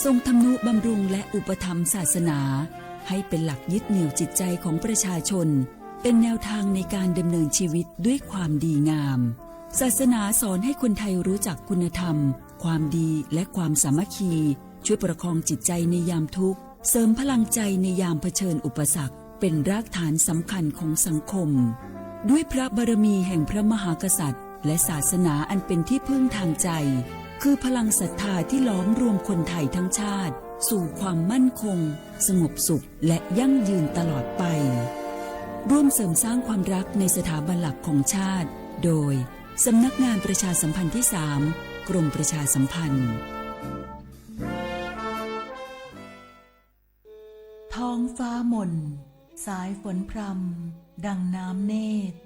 ทรงทำนุบำรุงและอุปถัมภ์ศาสนา ให้เป็นหลักยึดเหนี่ยวจิตใจของประชาชน เป็นแนวทางในการดำเนินชีวิตด้วยความดีงาม ศาสนาสอนให้คนไทยรู้จักคุณธรรม ความดี และความสามัคคี ช่วยประคองจิตใจในยามทุกข์ เสริมพลังใจในยามเผชิญอุปสรรค เป็นรากฐานสำคัญของสังคม ด้วยพระบารมีแห่งพระมหากษัตริย์ และศาสนาอันเป็นที่พึ่งทางใจ คือพลังศรัทธาที่ล้อมรวมคนไทยทั้งชาติ สู่ความมั่นคง สงบสุข และยั่งยืนตลอดไป ร่วมเสริมสร้างความรักในสถาบันหลักของชาติ โดย สำนักงานประชาสัมพันธ์ที่สาม กรมประชาสัมพันธ์ ท้องฟ้ามน สายฝนพรำ ดังน้ำเนตร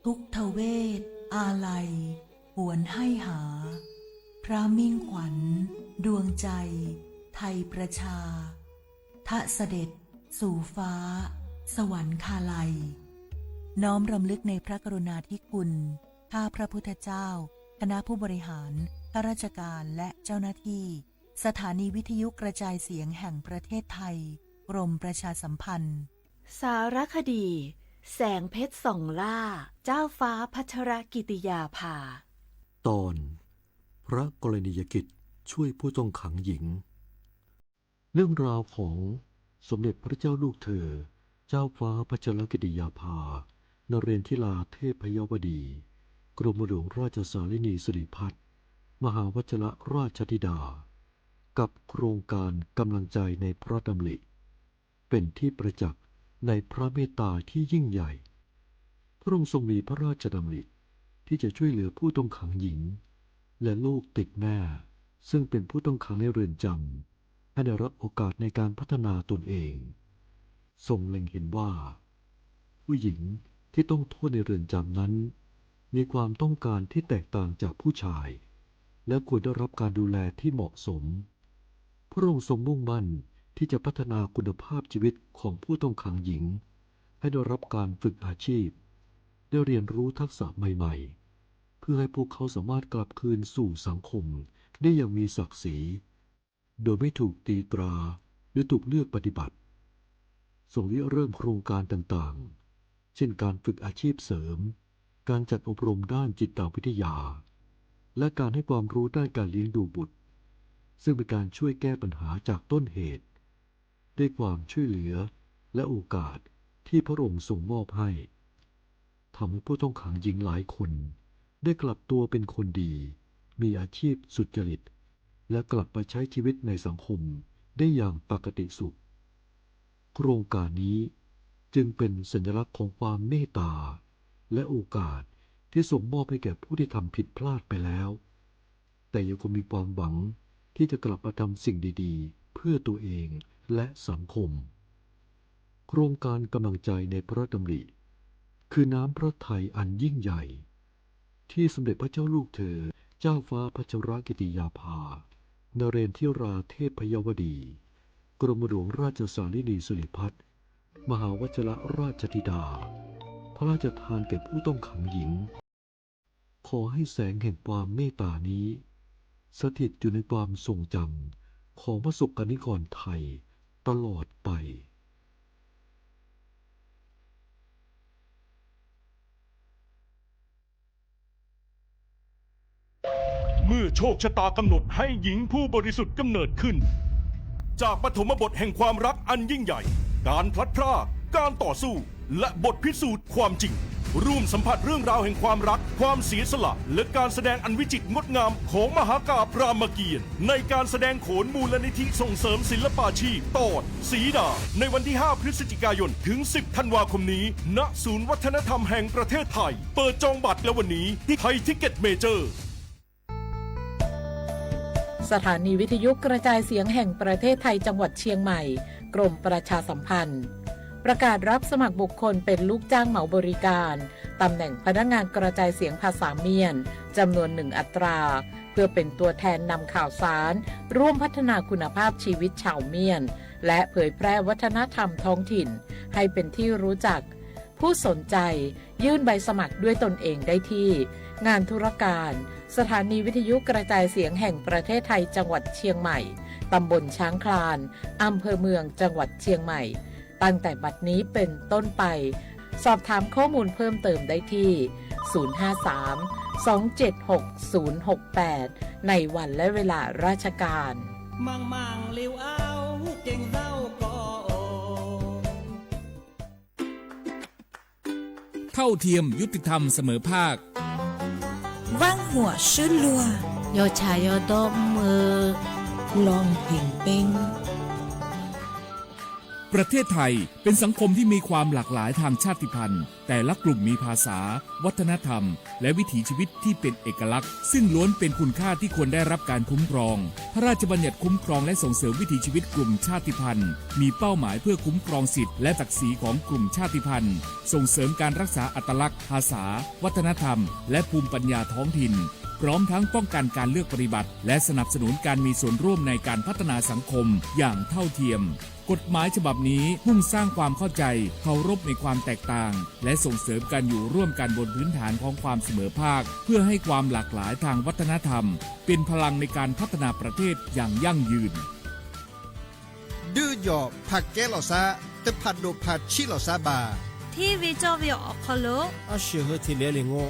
ทุกทเวศอาลัย หวนให้หา พระมิ่งขวัญ ดวงใจ ไทยประชา ทะเสด็จ สู่ฟ้า สวรรคาลัย น้อมรำลึกในพระกรุณาธิคุณ ข้าพระพุทธเจ้า คณะผู้บริหาร ข้าราชการ และเจ้าหน้าที่ สถานีวิทยุกระจายเสียงแห่งประเทศไทย กรมประชาสัมพันธ์ สารคดี แสงเพชรส่องล่า เจ้าฟ้าพัชรกิติยาภา ตอน พระกรณียกิจช่วยผู้ต้องขังหญิง เรื่องราวของสมเด็จพระเจ้าลูกเธอ เจ้าฟ้าพัชรกิติยาภา นเรนทิราเทพยวดี กรมหลวงราชสารินีสิริพัฒน์ มหาวัชรราชธิดา กับโครงการกำลังใจในพระดำริ เป็นที่ประจักษ์ในพระเมตตาที่ยิ่งใหญ่ พระองค์ทรงมีพระราชดำริที่จะช่วยเหลือผู้ต้องขังหญิง และลูกติดแม่ ซึ่งเป็นผู้ต้องขังในเรือนจำ ให้ได้รับโอกาสในการพัฒนาตนเอง ทรงเล็งเห็นว่า ผู้หญิงที่ต้องโทษในเรือนจำนั้น มีความต้องการที่แตกต่างจากผู้ชาย และควรได้รับการดูแลที่เหมาะสม พระองค์ทรงมุ่งมั่นที่จะพัฒนาคุณภาพชีวิตของผู้ต้องขังหญิง ให้ได้รับการฝึกอาชีพ ได้เรียนรู้ทักษะใหม่ๆ เพื่อให้พวกเขาสามารถกลับคืนสู่สังคมได้อย่างมีศักดิ์ศรี โดยไม่ถูกตีตรา หรือถูกเลือกปฏิบัติ ทรงริเริ่มโครงการต่างๆ เช่นการฝึกอาชีพเสริม การจัดอบรมด้านจิตวิทยา และการให้ความรู้ด้านการเลี้ยงดูบุตร ซึ่งเป็นการช่วยแก้ปัญหาจากต้นเหตุ ด้วยความช่วยเหลือและโอกาสที่พระองค์ทรงมอบให้ ทำให้ผู้ต้องขังหญิงหลายคนได้กลับตัวเป็นคนดี มีอาชีพสุจริต และกลับมาใช้ชีวิตในสังคมได้อย่างปกติสุข โครงการนี้จึงเป็นสัญลักษณ์ของความเมตตา และโอกาสที่ทรงมอบให้แก่ผู้ที่ทำผิดพลาดไปแล้ว แต่ยังคงมีความหวังที่จะกลับมาทำสิ่งดีๆ เพื่อตัวเองและสังคม โครงการกำลังใจในพระดำริ คือน้ำพระทัยอันยิ่งใหญ่ ที่สมเด็จพระเจ้าลูกเธอ เจ้าฟ้าพัชรกิติยาภา นเรนทิราเทพยวดี กรมหลวงราชสารินีสิริพัฒน์ มหาวัชรราชธิดา พระราชทานแก่ผู้ต้องขังหญิง ขอให้แสงแห่งความเมตตานี้ สถิตอยู่ในความทรงจำของพระสกนิกรไทยตลอดไป เมื่อโชคชะตากำหนดให้หญิงผู้บริสุทธิ์กำเนิดขึ้น จากปฐมบทแห่งความรักอันยิ่งใหญ่ การพลัดพราก การต่อสู้ และบทพิสูจน์ความจริง ร่วมสัมผัสเรื่องราวแห่งความรัก ความเสียสละ และการแสดงอันวิจิตรงดงามของมหากาพย์รามเกียรติ์ ในการแสดงโขนมูลนิธิส่งเสริมศิลปาชีพ ตอน สีดา ในวันที่ ห้า พฤศจิกายน ถึง สิบ ธันวาคมนี้ ณ ศูนย์วัฒนธรรมแห่งประเทศไทย เปิดจองบัตรแล้ววันนี้ที่ไทยทิกเก็ตเมเจอร์ สถานีวิทยุกระจายเสียงแห่งประเทศไทยจังหวัดเชียงใหม่ กรมประชาสัมพันธ์ ประกาศรับสมัครบุคคลเป็นลูกจ้างเหมาบริการ ตำแหน่งพนักงานกระจายเสียงภาษาเมียน จำนวนหนึ่งอัตรา เพื่อเป็นตัวแทนนำข่าวสาร ร่วมพัฒนาคุณภาพชีวิตชาวเมียน และเผยแพร่วัฒนธรรมท้องถิ่น ให้เป็นที่รู้จัก ผู้สนใจยื่นใบสมัครด้วยตนเองได้ที่ งานธุรการ สถานีวิทยุกระจายเสียงแห่งประเทศไทยจังหวัดเชียงใหม่ ตำบลช้างคลาน อำเภอเมือง จังหวัดเชียงใหม่ ตั้งแต่บัดนี้เป็นต้นไป สอบถามข้อมูลเพิ่มเติมได้ที่ ศูนย์ห้าสาม สองเจ็ดหก ศูนย์หกแปด ในวันและเวลาราชการ มังมังลิวเอา เก่งเศร้าก็โอ เท่าเทียม ยุติธรรม เสมอภาค ว่างหัว ซื่อลัว ยอฉายอดอมเออ ลองเพ่งเป้ง ประเทศไทยเป็นสังคมที่มีความหลากหลายทางชาติพันธุ์ แต่ละกลุ่มมีภาษา วัฒนธรรม และวิถีชีวิตที่เป็นเอกลักษณ์ ซึ่งล้วนเป็นคุณค่าที่ควรได้รับการคุ้มครอง พระราชบัญญัติคุ้มครองและส่งเสริมวิถีชีวิตกลุ่มชาติพันธุ์ มีเป้าหมายเพื่อคุ้มครองสิทธิและศักดิ์ศรีของกลุ่มชาติพันธุ์ ส่งเสริมการรักษาอัตลักษณ์ ภาษา วัฒนธรรม และภูมิปัญญาท้องถิ่น พร้อมทั้งป้องกันการเลือกปฏิบัติ และสนับสนุนการมีส่วนร่วมในการพัฒนาสังคมอย่างเท่าเทียม กฎหมายฉบับนี้มุ่งสร้างความเข้าใจ เคารพในความแตกต่าง และส่งเสริมการอยู่ร่วมกันบนพื้นฐานของความเสมอภาค เพื่อให้ความหลากหลายทางวัฒนธรรม เป็นพลังในการพัฒนาประเทศอย่างยั่งยืน ဒုးယီၣ်ဖးကဲလီၤသး, တဖးဒိၣ်ဖးဆံးလီၤသးဘၣ်. ထံၣ်ဝံၤကၠီဝံၤအီၤခီလိာ် အဆၢၣ်ဟၢထံလဲလံငိ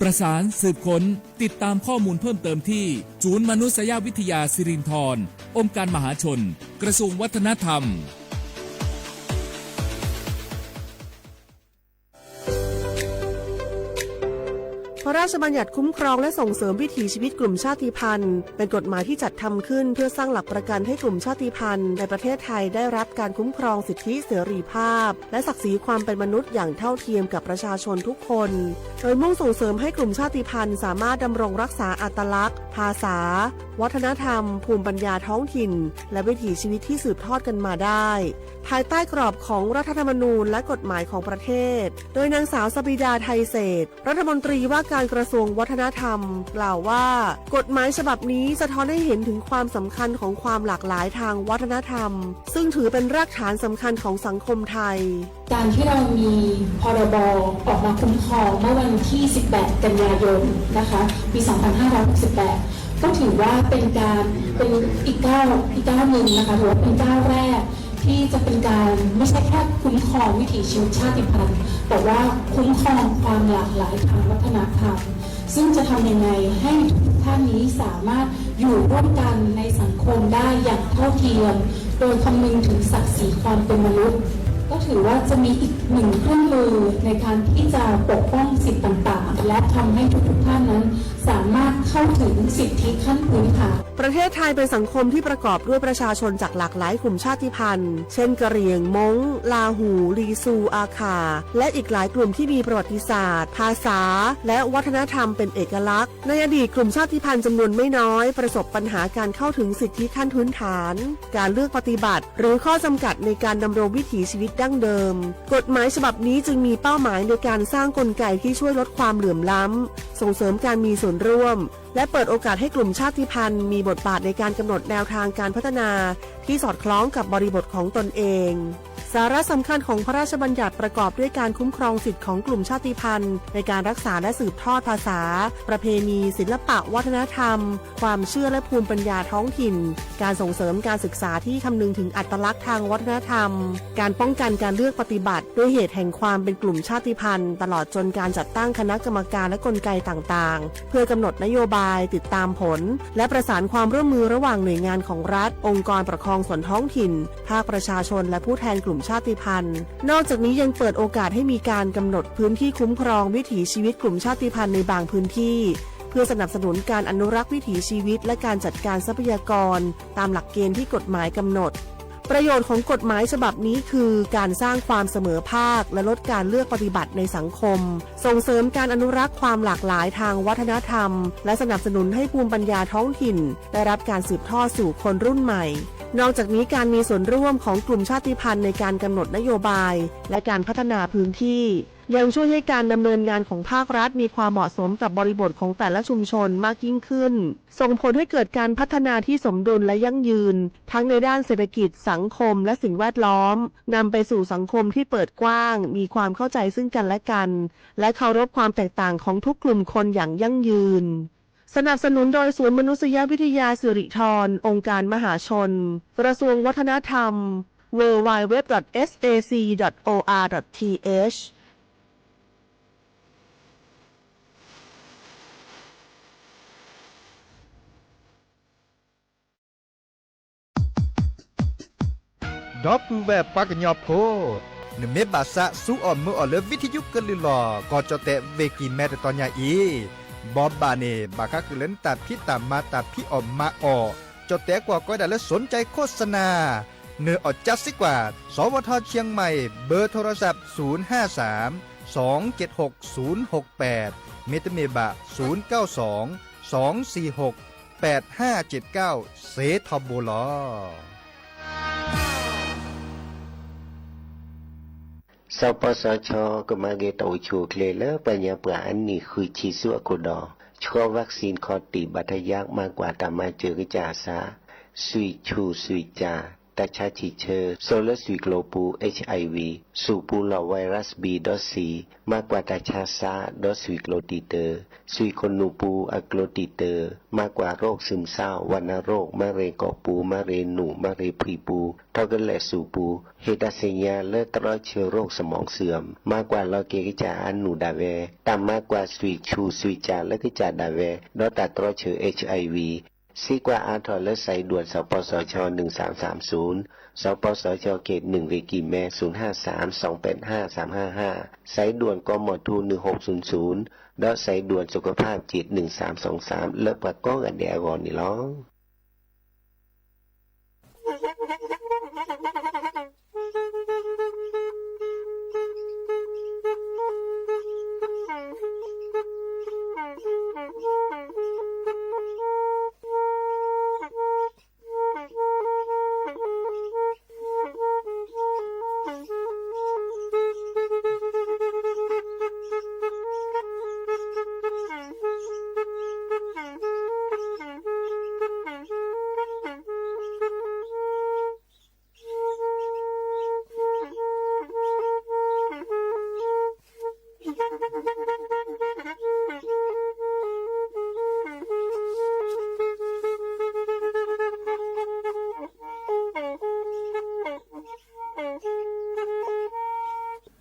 ประสานสืบค้น ติดตามข้อมูลเพิ่มเติมที่ ศูนย์มนุษยวิทยาสิรินธร องค์การมหาชน กระทรวงวัฒนธรรม พระราชบัญญัติคุ้มครองและส่งเสริมวิถีชีวิตกลุ่มชาติพันธุ์ เป็นกฎหมายที่จัดทำขึ้นเพื่อสร้างหลักประกันให้กลุ่มชาติพันธุ์ในประเทศไทยได้รับการคุ้มครองสิทธิเสรีภาพ และศักดิ์ศรีความเป็นมนุษย์อย่างเท่าเทียมกับประชาชนทุกคน โดยมุ่งส่งเสริมให้กลุ่มชาติพันธุ์สามารถดำรงรักษาอัตลักษณ์ ภาษา วัฒนธรรม ภูมิปัญญาท้องถิ่น และวิถีชีวิตที่สืบทอดกันมาได้ ภายใต้กรอบของรัฐธรรมนูญและกฎหมายของประเทศ โดยนางสาวสบิดา ไทยเศรษฐ รัฐมนตรีว่าการกระทรวงวัฒนธรรม กล่าวว่า กฎหมายฉบับนี้สะท้อนให้เห็นถึงความสำคัญของความหลากหลายทางวัฒนธรรม ซึ่งถือเป็นรากฐานสำคัญของสังคมไทย การที่เรามี พรบ ออกมาคุ้มครองเมื่อวันที่ สิบแปด กันยายน นะคะ ปี สองพันห้าร้อยหกสิบแปด ก็ถือว่าเป็นการ เป็นอีกก้าว อีกก้าวหนึ่งนะคะ ถือว่าเป็นก้าวแรกที่จะเป็นการไม่ใช่แค่คุ้มครองวิถีชีวิตชาติพันธุ์ แต่ว่าคุ้มครองความหลากหลายทางวัฒนธรรม ซึ่งจะทำยังไงให้ทุกท่านนี้สามารถอยู่ร่วมกันในสังคมได้อย่างเท่าเทียม โดยคำนึงถึงศักดิ์ศรีความเป็นมนุษย์ ก็ถือว่าจะมีอีกหนึ่งเครื่องมือในการที่จะปกป้องสิทธิ์ต่างๆ และทำให้ทุกๆท่านนั้นสามารถเข้าถึงสิทธิขั้นพื้นฐาน ประเทศไทยเป็นสังคมที่ประกอบด้วยประชาชนจากหลากหลายกลุ่มชาติพันธุ์ เช่น กะเหรี่ยง ม้ง ลาหู ลีซู อาข่า และอีกหลายกลุ่มที่มีประวัติศาสตร์ ภาษา และวัฒนธรรมเป็นเอกลักษณ์ ในอดีตกลุ่มชาติพันธุ์จำนวนไม่น้อยประสบปัญหาการเข้าถึงสิทธิขั้นพื้นฐาน การเลือกปฏิบัติ หรือข้อจำกัดในการดำรงวิถีชีวิตดั้งเดิม กฎหมายฉบับนี้จึงมีเป้าหมายในการสร้างกลไกที่ช่วยลดความเหลื่อมล้ำ ส่งเสริมการมีส่วนร่วม และเปิดโอกาสให้กลุ่มชาติพันธุ์มีบทบาทในการกำหนดแนวทางการพัฒนาที่สอดคล้องกับบริบทของตนเอง สาระสำคัญของพระราชบัญญัติประกอบด้วยการคุ้มครองสิทธิของกลุ่มชาติพันธุ์ในการรักษาและสืบทอดภาษา ประเพณี ศิลปะวัฒนธรรม ความเชื่อและภูมิปัญญาท้องถิ่น การส่งเสริมการศึกษาที่คำนึงถึงอัตลักษณ์ทางวัฒนธรรม การป้องกันการเลือกปฏิบัติด้วยเหตุแห่งความเป็นกลุ่มชาติพันธุ์ ตลอดจนการจัดตั้งคณะกรรมการและกลไกต่างๆ เพื่อกำหนดนโยบาย ติดตามผล และประสานความร่วมมือระหว่างหน่วยงานของรัฐ องค์กรปกครองส่วนท้องถิ่น ภาคประชาชน และผู้แทนกลุ่มชาติพันธุ์ นอกจากนี้ยังเปิดโอกาสให้มีการกำหนดพื้นที่คุ้มครองวิถีชีวิตกลุ่มชาติพันธุ์ในบางพื้นที่ เพื่อสนับสนุนการอนุรักษ์วิถีชีวิตและการจัดการทรัพยากรตามหลักเกณฑ์ที่กฎหมายกำหนด ประโยชน์ของกฎหมายฉบับนี้คือการสร้างความเสมอภาคและลดการเลือกปฏิบัติในสังคม ส่งเสริมการอนุรักษ์ความหลากหลายทางวัฒนธรรม และสนับสนุนให้ภูมิปัญญาท้องถิ่นได้รับการสืบทอดสู่คนรุ่นใหม่ นอกจากนี้การมีส่วนร่วมของกลุ่มชาติพันธุ์ในการกำหนดนโยบาย และการพัฒนาพื้นที่ ยังช่วยให้การดำเนินงานของภาครัฐมีความเหมาะสมกับบริบทของแต่ละชุมชนมากยิ่งขึ้น ส่งผลให้เกิดการพัฒนาที่สมดุลและยั่งยืน ทั้งในด้านเศรษฐกิจ สังคม และสิ่งแวดล้อม นำไปสู่สังคมที่เปิดกว้าง มีความเข้าใจซึ่งกันและกัน และเคารพความแตกต่างของทุกกลุ่มคนอย่างยั่งยืน สนับสนุนโดยศูนย์มนุษยวิทยาสิริธร องค์การมหาชน กระทรวงวัฒนธรรม ดับเบิลยู ดับเบิลยู ดับเบิลยู ดับเบิลยู ดอท เอส เอ ซี ดอท โอ อาร์ ดอท ที เอช ဒီပုၢ်ဝဲၢ်ပှၤကညီဖိ, နမ့ၢ်ဘၣ်သးစူအီၣ်မုာ်အီၣ်လၢ ဝံထယုကလုၢ်လီၤ ကီၢ်ကၠီၣ်တဲၣ် ဝ့ၢ်ကံၢ်မဲ တတီၤညါအံၤ, ဘိးဘၣ်န့ၣ် ဘၣ်ဃးဃုာ်လၢနတၢ်ဖံးတၢ်မၤ တၢ်ဖံးအီၣ်မၤအီၣ်, ကၠီၣ်တဲၣ်ကွၢ်ကီဒၣ်လၢ สนใจโฆษณา, နၢ်အီၣ်ကၠါစ့ၢ်ကီး, สวท เชียงใหม่ เบอร์โทรศัพท์ ศูนย์ห้าสาม สองเจ็ดหก ศูนย์หกแปด မ့တမ့ၢ်ဘၣ် ศูนย์เก้าสอง สองสี่หก แปดห้าเจ็ดเก้า စ့ထီဘိလီၤ. စီၤပီစီၤခၠီ ကမၤဂ့ၤတၢ်အိၣ်ဆူၣ်အိၣ်ချ့လၢပှၤကညီပှၤအနံၣ်ဃုဆံဆူအခိၣ်ဒီး ဆှီ vaccine ခီၣ်တံၢ် ဘၣ်ထယါ မၤကွၢ်တၢ်မၤစၢၤကစၢ်အသး, သွံၣ်ဆူၣ်သွံၣ်ကၠၣ် တၢ်ဆါဆံၣ်ဆၢ စိာ်လၢသွံၣ်ကျိၤပူၤ HIV, ဆူၣ်ပူၤလီၢ် virus B ဒီး C, မၤကွၢ်တၢ်ဆါသး ဒီးသွံၣ်ကျိၤတံာ်တာ်, သွံၣ်ခိၣ်နူာ်ပူၤအကျိၤတံာ်တာ်, မၤကွၢ်ရိၣ် ซึมเศร้า, ဝဏ္ณโรค, မၤရ့ၣ်ကိာ်ပူၤ, မၤရ့ၣ်နူာ်, မၤရ့ၣ်ဖှံၣ်ပူၤ, ထီၣ်ကလဲာ်ဆူၣ်ပူၤ, ဟ့ၣ်တၢ်သ့ၣ်ညါလၢတြီဆၢရိၣ် สมองเสื่อม, မၤကွၢ်လီၤက့ၤကစၢ်အနူၢ်ဒၣ်ဝဲ, တၢ်မၤကွၢ်သွံၣ်ဆူၣ်သွံၣ်ကၠၣ်လၢကစၢ်ဒၣ်ဝဲ, ဒီးတၢ်တြီဆၢ HIV, စံးကွၢ်အါထီၣ်လၢ สายด่วน စီၤပီစီၤခၠီ หนึ่งสามสามศูนย์, စီၤပီစီၤခၠီ เขตหนึ่ง ဝ့ၢ်ကံၢ်မဲ ศูนย์ห้าสามสองแปดห้าสามห้าห้า, สายด่วน กมธ หนึ่งหกศูนย์ศูนย์, ဒီး สายด่วนสุขภาพจิต หนึ่งสามสองสาม လၢပှၤကိးဂၤဒဲးအဂီၢ်န့ၣ်လီၤ.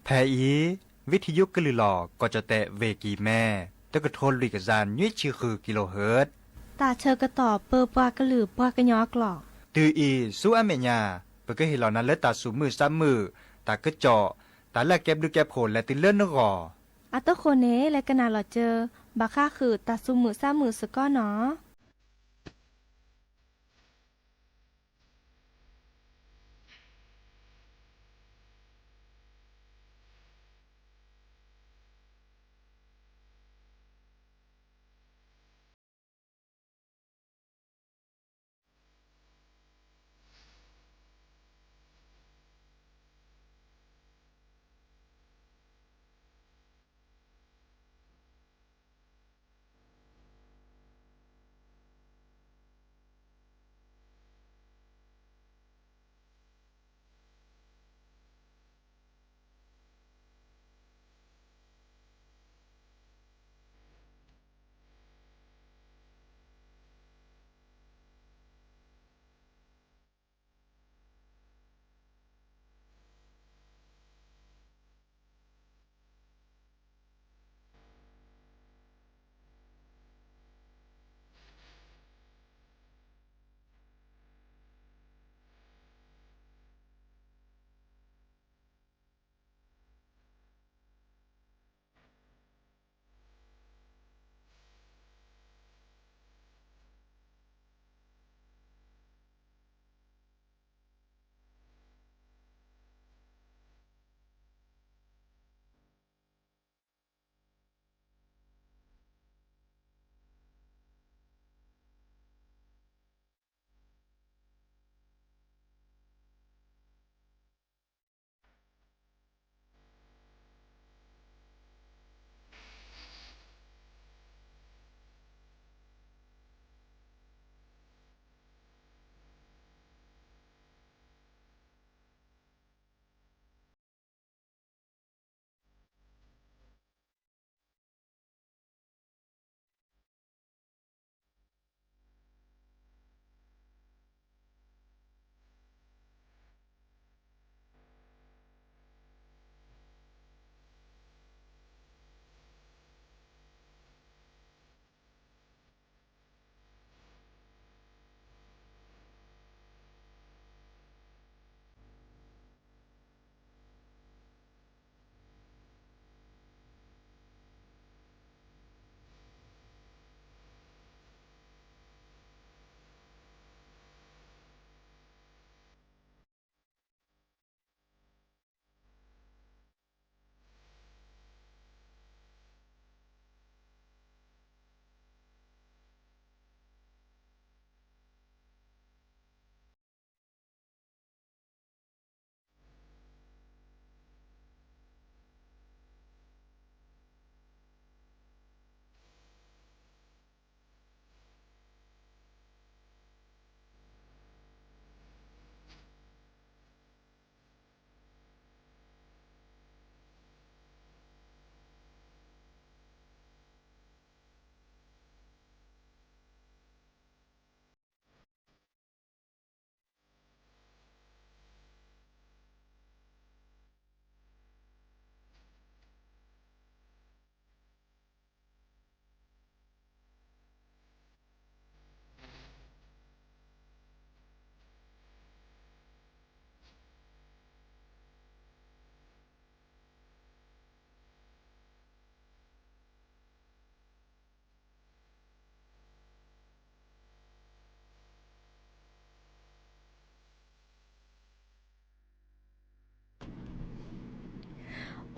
ဖဲအံၤ ဝံထယုကလုၢ်လီၢ် ကီၢ်ကၠီၣ်တဲၣ် ဝ့ၢ်ကံၢ်မဲ တကထိလွံၢ်ကယၤနွံဆံဃု ကံလိဟၢၣ်, တၢ်ဆၢကတီၢ်ပၢပှၤကလုာ်ပှၤကညီအကျိာ်, တုၤအံၤ ဆူအမဲာ်ညါ ပကဟ့ၣ်လီၤနၤလၢတၢ်သူၣ်မုာ်သးမုာ်, တၢ်ကစီၣ်, တၢ်လၢအကဲဘျုးကဲဖှိၣ်လဲၤတုၤလၢနဂီၢ်. အတဃိန့ၣ် လဲၤကနၣ်လီၤစၢၤ ဘၣ်ဃးဃုာ်တၢ်သူၣ်မုာ်သးမုာ်စ့ၢ်ကီးနီၤ.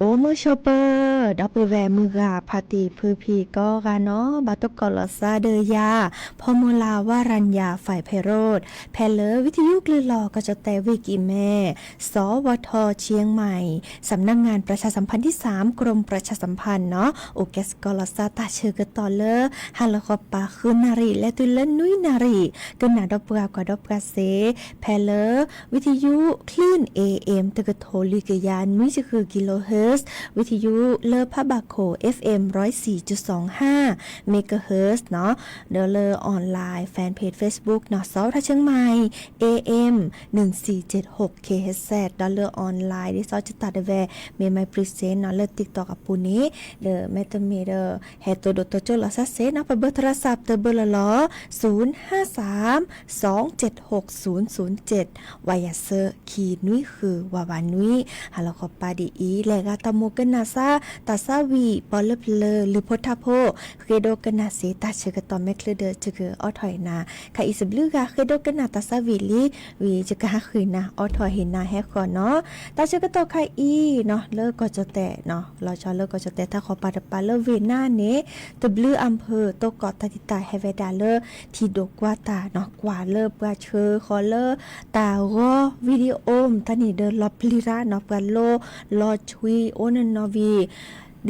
အိၣ်မုာ်ဆိးပၢၤ ဒီပုၢ်ဝဲၢ်မုၢ်ဂၤဖါတံၢ်ဖုဖံကိးဂၤနီၤ, ဘၣ်တကိးလီၤသးဒီးယၤ ဖီမုၢ်လၢ် ဝါရံယၤ ဖဲးဖဲးရိး ဖဲလၢဝံသယုၢ်ကလုၢ်လီၤကီၢ်ကၠီၣ်တဲၣ်ဝ့ၢ်ကံၣ်မဲ စီဝါထီၣ် เชียงใหม่ สำนักงานประชาสัมพันธ์ที่สาม กรมประชาสัมพันธ์နီၤ, အိၣ်ကဲစ့ၢ်ကီးလီၤသးတၢ်ဆၢကတီၢ်လၢ ဟါလီၤဃီပၤဃုနၣ်ရံၣ် လဲၤတုၤလၢနွံနၣ်ရံၣ် ကနၣ်ဒီးပှၤကွၢ်ဒီးပှၤစ့ၢ် ဖဲလၢ ဝံသယုၢ် คลื่น เอเอ็ม တကထိလွံၢ်ကယၤနွံဆံဃု กิโลเฮิรตซ์, ဝံသယုၢ်လၢဖးဘၣ်ခိၣ် เอฟเอ็มร้อยสี่จุดสองห้าเมกะเฮิรตซ์နီၤ, ဒီးလၢ online fan page Facebook နီၤ စီဝါထီၣ် เชียงใหม่ เอเอ็มหนึ่งสี่เจ็ดหกเคเอชเซด ဒီးလၢ online ဒ်သိးကတၢၢ်တဝဲ မ့ၢ် My Present နီၤ လၢ TikTok အပူၤန့ၣ် ဒီးမ့တမ့ၢ်ဒီး ဟဲသိးဒိၣ်သိးကၠိလီၤသးစ့ၢ်နီၤ, ပဘၢၣ် โทรศัพท์ တဘၢၣ်လီၤလီၤ ศูนย์ห้าสามสองเจ็ดหกศูนย์ศูนย์เจ็ด ဝၤယၤဆၢခံနွံဃု ဝးဝးနွံ, ဟါလီၤဃီပၤဒ်အံၤ လဲၤဂၤတၢ်မိၣ်ကနၣ်စၢ် တၢ်သးဝံၣ် ပီလၢပျၢၤလုၢ်ဖိထါဖိ ဃ့ဒိကနၣ်စ့ၢ် တၢ်ဆၢကတီၢ်မဲာ်ချံဒီး ကဂုၤအိးထီၣ်အံၤနၤ, ခါအံၤစဘျုးဂၤ ဃ့ဒိကနၣ်တၢ်သးဝံၣ်လံ ဝံၤယကဟးဃ့နၤ အိးထီၣ်ဟ့ၣ်နၤဟဲဃီနီၤ, တၢ်ဆၢကတီၢ်ခါအံၤနီၤ လၢကီၢ်ကၠီၣ်တဲၣ်နီၤ လီၤဆီလၢကီၢ်ကၠီၣ်တဲၣ် တၢ်ဃီၤပၤတပၤလၢဝ့ၢ်နါန့ၣ် တဘျုးအဖၢၣ် တိကိးတၢ်တံာ်တာ်ဟဲဝဲဒၣ်လၢ ထံဒိၣ်ကွၢ်တၢ်နီၤ ကွၢ်လၢပှၤဆှၢဃီၤလၢ တၢ်ဂီၤ video တၢ်န့ၣ်ဒီး လီၤပျံၤရၣ်နီၤ ပှၤလိ လီၤဆွံအိၣ်နီၢ်နီၢ်ဝံၤ ဒ်သိး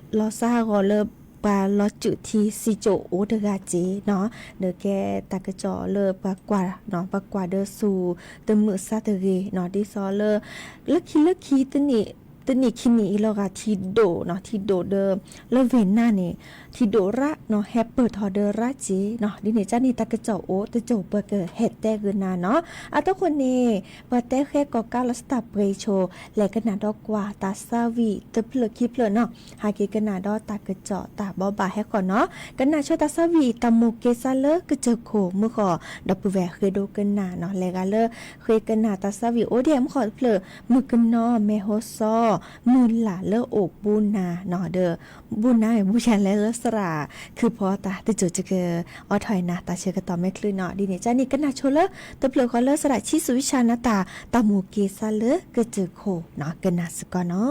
လၢ လီၤစၢ်ဟးဂီၤလၢ ပှၤလီၤစုာ်ထံစံကၠိၣ်အိၣ်တဂၤစ့ၢ်နီၤ, ဒီးကဲတၢ်ကစီၣ်လၢပှၤကွၢ်နီၤ ပှၤကွၢ်ဒီးဆူၣ်တမုာ်စၢ်တဂ့ၤနီၤ, ဒ်သိးလၢ လၢခံလၢခံ တနံၣ်ခံနံၣ်အံၤလီၤဂာ် ထံဒိၣ်နီၤ ထံဒိၣ်ဒီး လၢဝ့ၢ်နါန့ၣ် ထံဒိၣ်ရၣ်နီၤ ဟဲပၢၢ်ထီၣ်ဒီးရၣ်စ့ၢ်နီၤ, ဒ်န့ၣ်ကန့ၣ် တၢ်ကစီၣ်အိၣ်တစိၢ် ပကဟဲတဲဂုာ်နၤနီၤ, အတီခိၣ်န့ၣ် ပှၤတဲဃဲကိးကါလီၤစတၢ်ပှ့ၤဆိ လဲၤကနၣ်ဒီးကွၢ်တၢ်သးဝံၣ်တဖျၢၣ်ခံဖျၢၣ်နီၤ, ဟဲက့ၤကနၣ်ဒီးတၢ်ကစီၣ်တၢ်ဘိးဘၣ်ဟဲဃီနီၤ, ကနၣ်ဆိတၢ်သးဝံၣ် တၢ်မိၣ်က့ၤစၢ်လၢကစၢၢ်ခိၣ်မုၢ်ဃီ ဒီပုၢ်ဝဲၢ်ဃ့ဒိကနၣ်နီၤ, လဲၤဂၤလၢ ဃ့ကနၣ်တၢ်သးဝံၣ်အိၣ်ဒံးမုၢ်ဃီတဖျၢၣ် မုၢ်ကနီၤ မဲၢ်ဟိစီ မုၢ်လၢ်လၢအိၣ်ဘူးနၤနီၤ, ဒီး ဘူးနၤမ့ၢ်ဘူးယၤလဲၣ်လၢသရၣ် ခုဖီတၢ်တစိၢ် ကဂုၤအိးထီၣ်အံၤနၤ တၢ်ဆၢကတီၢ်မဲာ်ချံနီၤ, ဒ်န့ၣ်ကန့ၣ် ကနၣ်ဆိလၢ တဖျၢၣ်ဃီလၢသရၣ်ဆံးစူၤဝံၡါနၤတၢ် တၢ်မိၣ်က့ၤစၢ်လၢကစၢၢ်ခိၣ်နီၤ, ကနၣ်စ့ၢ်ကီးနီ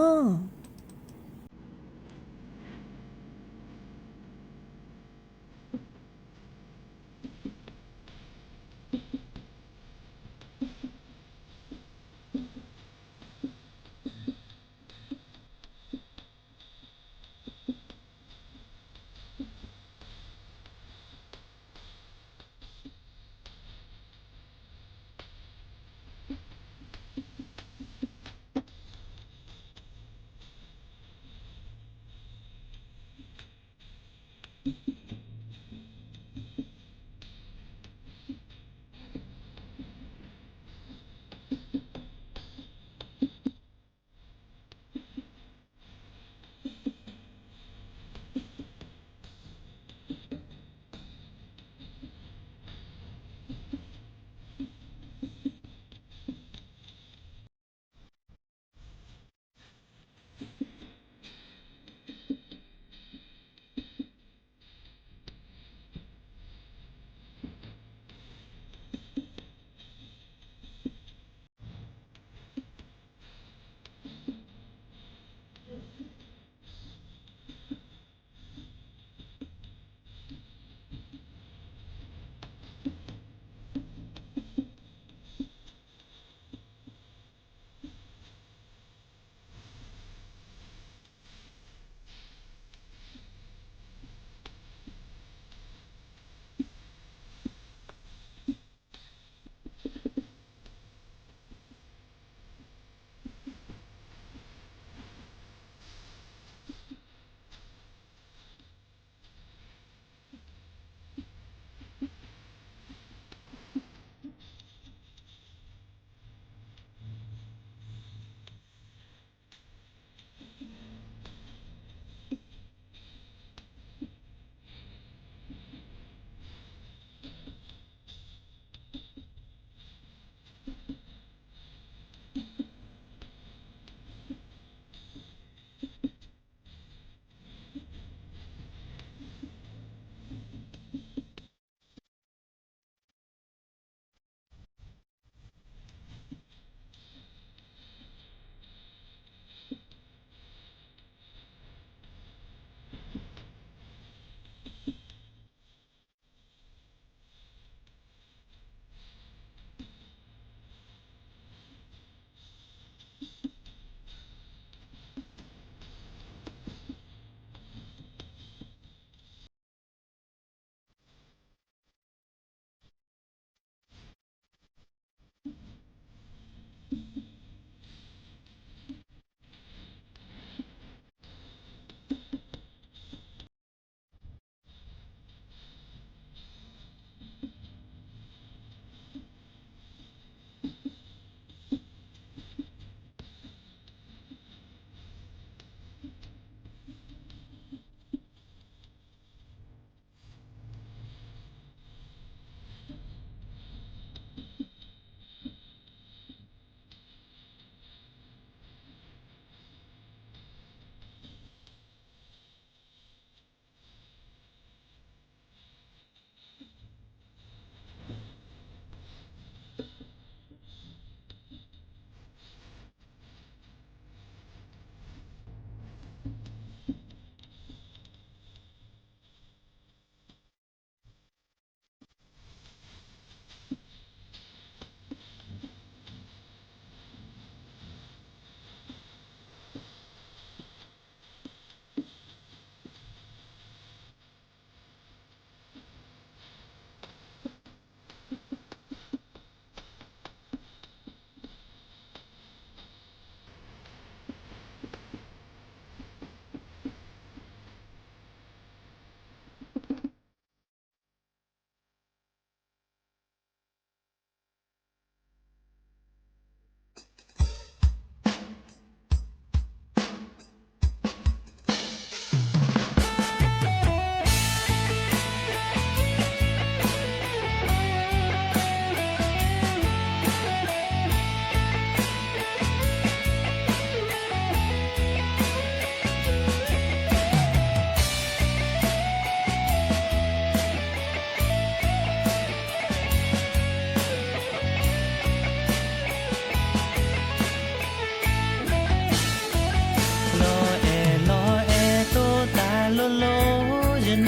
ၤ.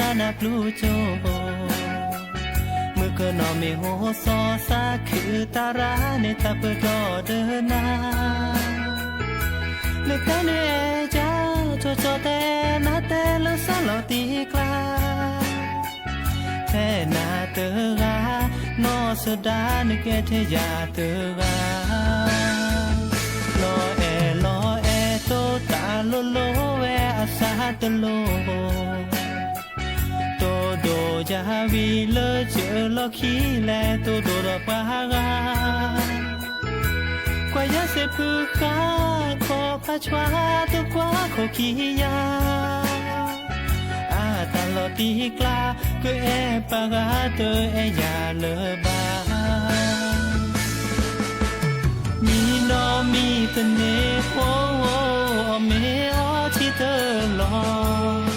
နၤပျူၤကၠိ, မုၣ်ကနီၤမ့ၢ်ဟိစီၤ သးခုတၢ်ရၤန့ၣ် သးပၢၢ်ဒီးဒၢနၤ, နတဲနအဲၣ်ယၤ ကၠီကၠီတဲ နတဲလၢစၢလီၤတံၢ်ကျါ, ဖဲနၤတဂၤ နီၢ်စဒါ နကဲထဲယၤတဂၤ, လီၤအဲၣ်လီၤအဲၣ် တိတၢ်လိၤလိၤဝဲအသးတလိၤ တိၢ်ဒိၣ်ယၤဝံၤလၢစၢလီၢ်ခံလဲၣ် တိၢ်ဒိၣ်ဒီးပှၤဂၤ, ကွၢ်ယဲစ့ဖုဃါ ခီဖးဆွါ တကွၢ်ခိၣ်ခံယၤ, အတၢ်လီၤတံၢ်ကျါ ကအဲၣ်ပှၤဂၤ တအဲၣ်ယၤလၢၤဘၣ်. မံနီၤမံတန့ၢ်ဖိ အီၣ်မ့ၤအီထံတလီၢ်,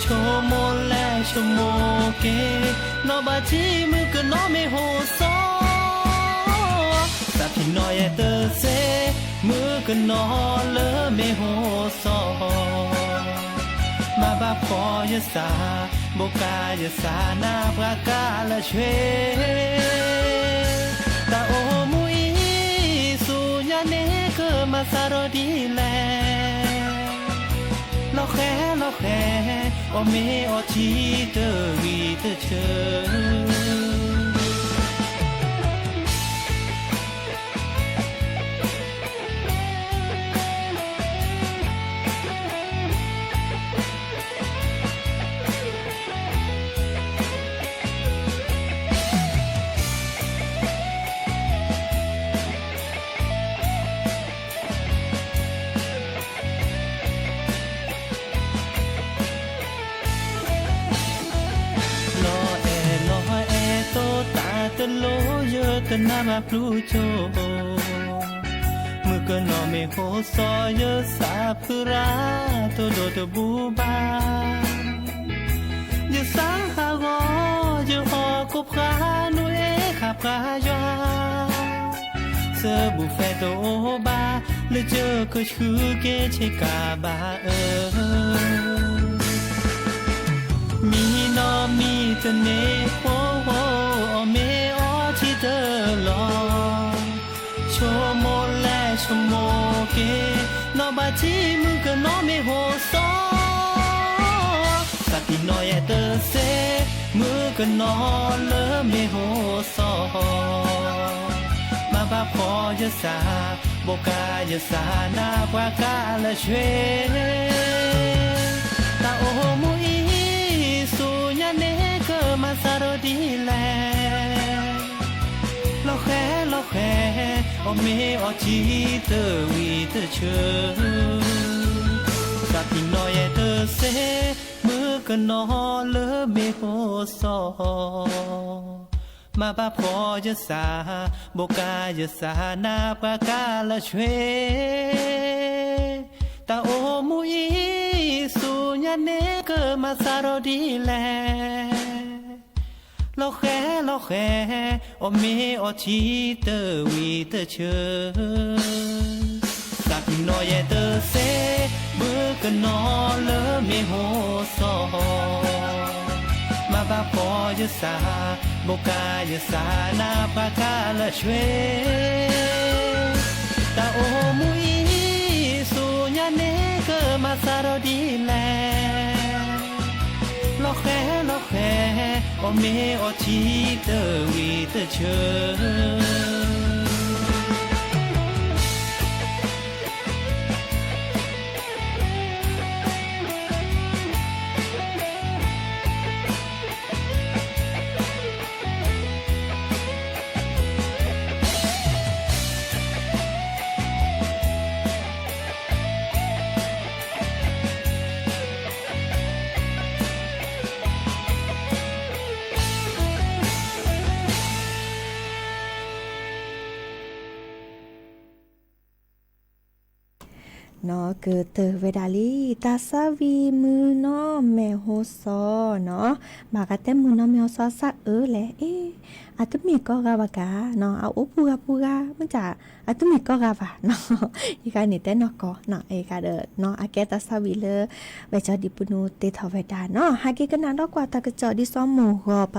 ဆိကမိၣ်လဲၣ်ဆိကမိၣ်က့ၤ, နီၢ်ဘၣ်ထံမုၣ်ကနီၤမ့ၢ်ဟိစီၤ, သးဖံးနီၢ်ယဲတစ့ မုၣ်ကနီၤလၢမ့ၢ်ဟိစီၤ, မၤဘၣ်ဖှီၣ်ယသး ဘိးကါယသး နၢ်ပှၤကါလၢဆွ့, တၢ်အိၣ်မူအံၤ ဆူညါန့ၣ် ကမၤစးထီၣ်ဒ်လဲၣ်, လီၤဃဲလီၤဃဲ အီၣ်မ့ၤအီထံတဂံၢ်တဆၢ လီၤအဲၣ်လီၤအဲၣ် တိတၢ်တလိၤ ယတနၢ်ဘၣ်ပျူၤကၠိ, မုၣ်ကနီၤမ့ၢ်ဟိစီၤ ယသးဖုရၤ တဒိၣ်တဘူးဘၣ်, ယသးဟးဂီၤ ယအီၣ်ကိးဖှါ နူအ့ခး ပှၤယွၤ, စဘူၣ်ဖဲတအိၣ်ဘၣ် လၢယကဆှုက့ၤဆ့ကၤဘၣ်အၢ, မံနီၤမံတန့ၢ်ဖိ အီၣ်မ့ၤအီထံတလီၢ်, ဆိကမိၣ်လဲၣ်ဆိကမိၣ်က့ၤ, နီၢ်ဘၣ်ထံမုၣ်ကနီၤမ့ၢ်ဟိစီၤ, သးဖံးနီၢ်ယဲတစ့ မုၣ်ကနီၤလၢမ့ၢ်ဟိစီၤ, မၤဘၣ်ဖှီၣ်ယသး ဘိးကါယသး နၢ်ပှၤကါလၢဆွ့, တၢ်အိၣ်မူအံၤ ဆူညါန့ၣ် ကမၤစးထီၣ်ဒ်လဲၣ်, လီၤဃဲလီၤဃဲ အီၣ်မ့ၤအီထံတဂံၢ်တဆၢ, သးဖံးနီၢ်ယဲတစ့ မုၣ်ကနီၤလၢမ့ၢ်ဟိစီၤ, မၤဘၣ်ဖှီၣ်ယသး ဘိးကါယသး နၢ်ပှၤကါလၢဆွ့, တၢ်အိၣ်မူအံၤ ဆူညါန့ၣ် ကမၤစးထီၣ်ဒ်လဲၣ်, လီၤဃဲလီၤဃဲ အီၣ်မ့ၤအီထံတဂံၢ်တဆၢ, သးဖံးနီၢ်ယဲတစ့ မုၣ်ကနီၤလၢမ့ၢ်ဟိစီၤ, မၤဘၣ်ဖှီၣ်ယသး ဘိးကါယသး နၢ်ပှၤကါလၢဆွ့, တၢ်အိၣ်မူအံၤ ဆူညါန့ၣ် ကမၤစးထီၣ်ဒ်လဲၣ်, လီၤဃဲလီၤဃဲ အီၣ်မ့ၤအီထံတဂံၢ်တဆၢ. နီၢ်ကတၢၢ်ဝဲဒၣ်လံ တၢ်သးဝံၣ်မုၢ်နီၢ်မဲာ်ဟိစီနီၤ, ဘၣ်ဃးတဲမုၢ်နီၢ်မဲာ်ဟိစီစးအၢလဲၣ်, အ့ အတမ့ၢ်ကိးဂၤဘၣ်ကါနီၤ, အအိၣ်ပူၤဂၤပူၤဂၤ မ့ၢ်တၢ် အတမ့ၢ်ကိးဂၤဘၣ်နီၤ, ယကါန့ၣ်တဲနီၢ်ကီၢ်နီၤ, အ့ ကါဒီးနီၤ အကဲတၢ်သးဝံၣ်လၢ ဝဲကၠီဒံးပူၤနူတ့ထီၣ်ဝဲဒၣ်နီၤ, ဟဲက့ၤကနၣ်ဒီးကွၢ်တၢ်ကစီၣ်ဒ်သိးမိၢ်ဂီၤပ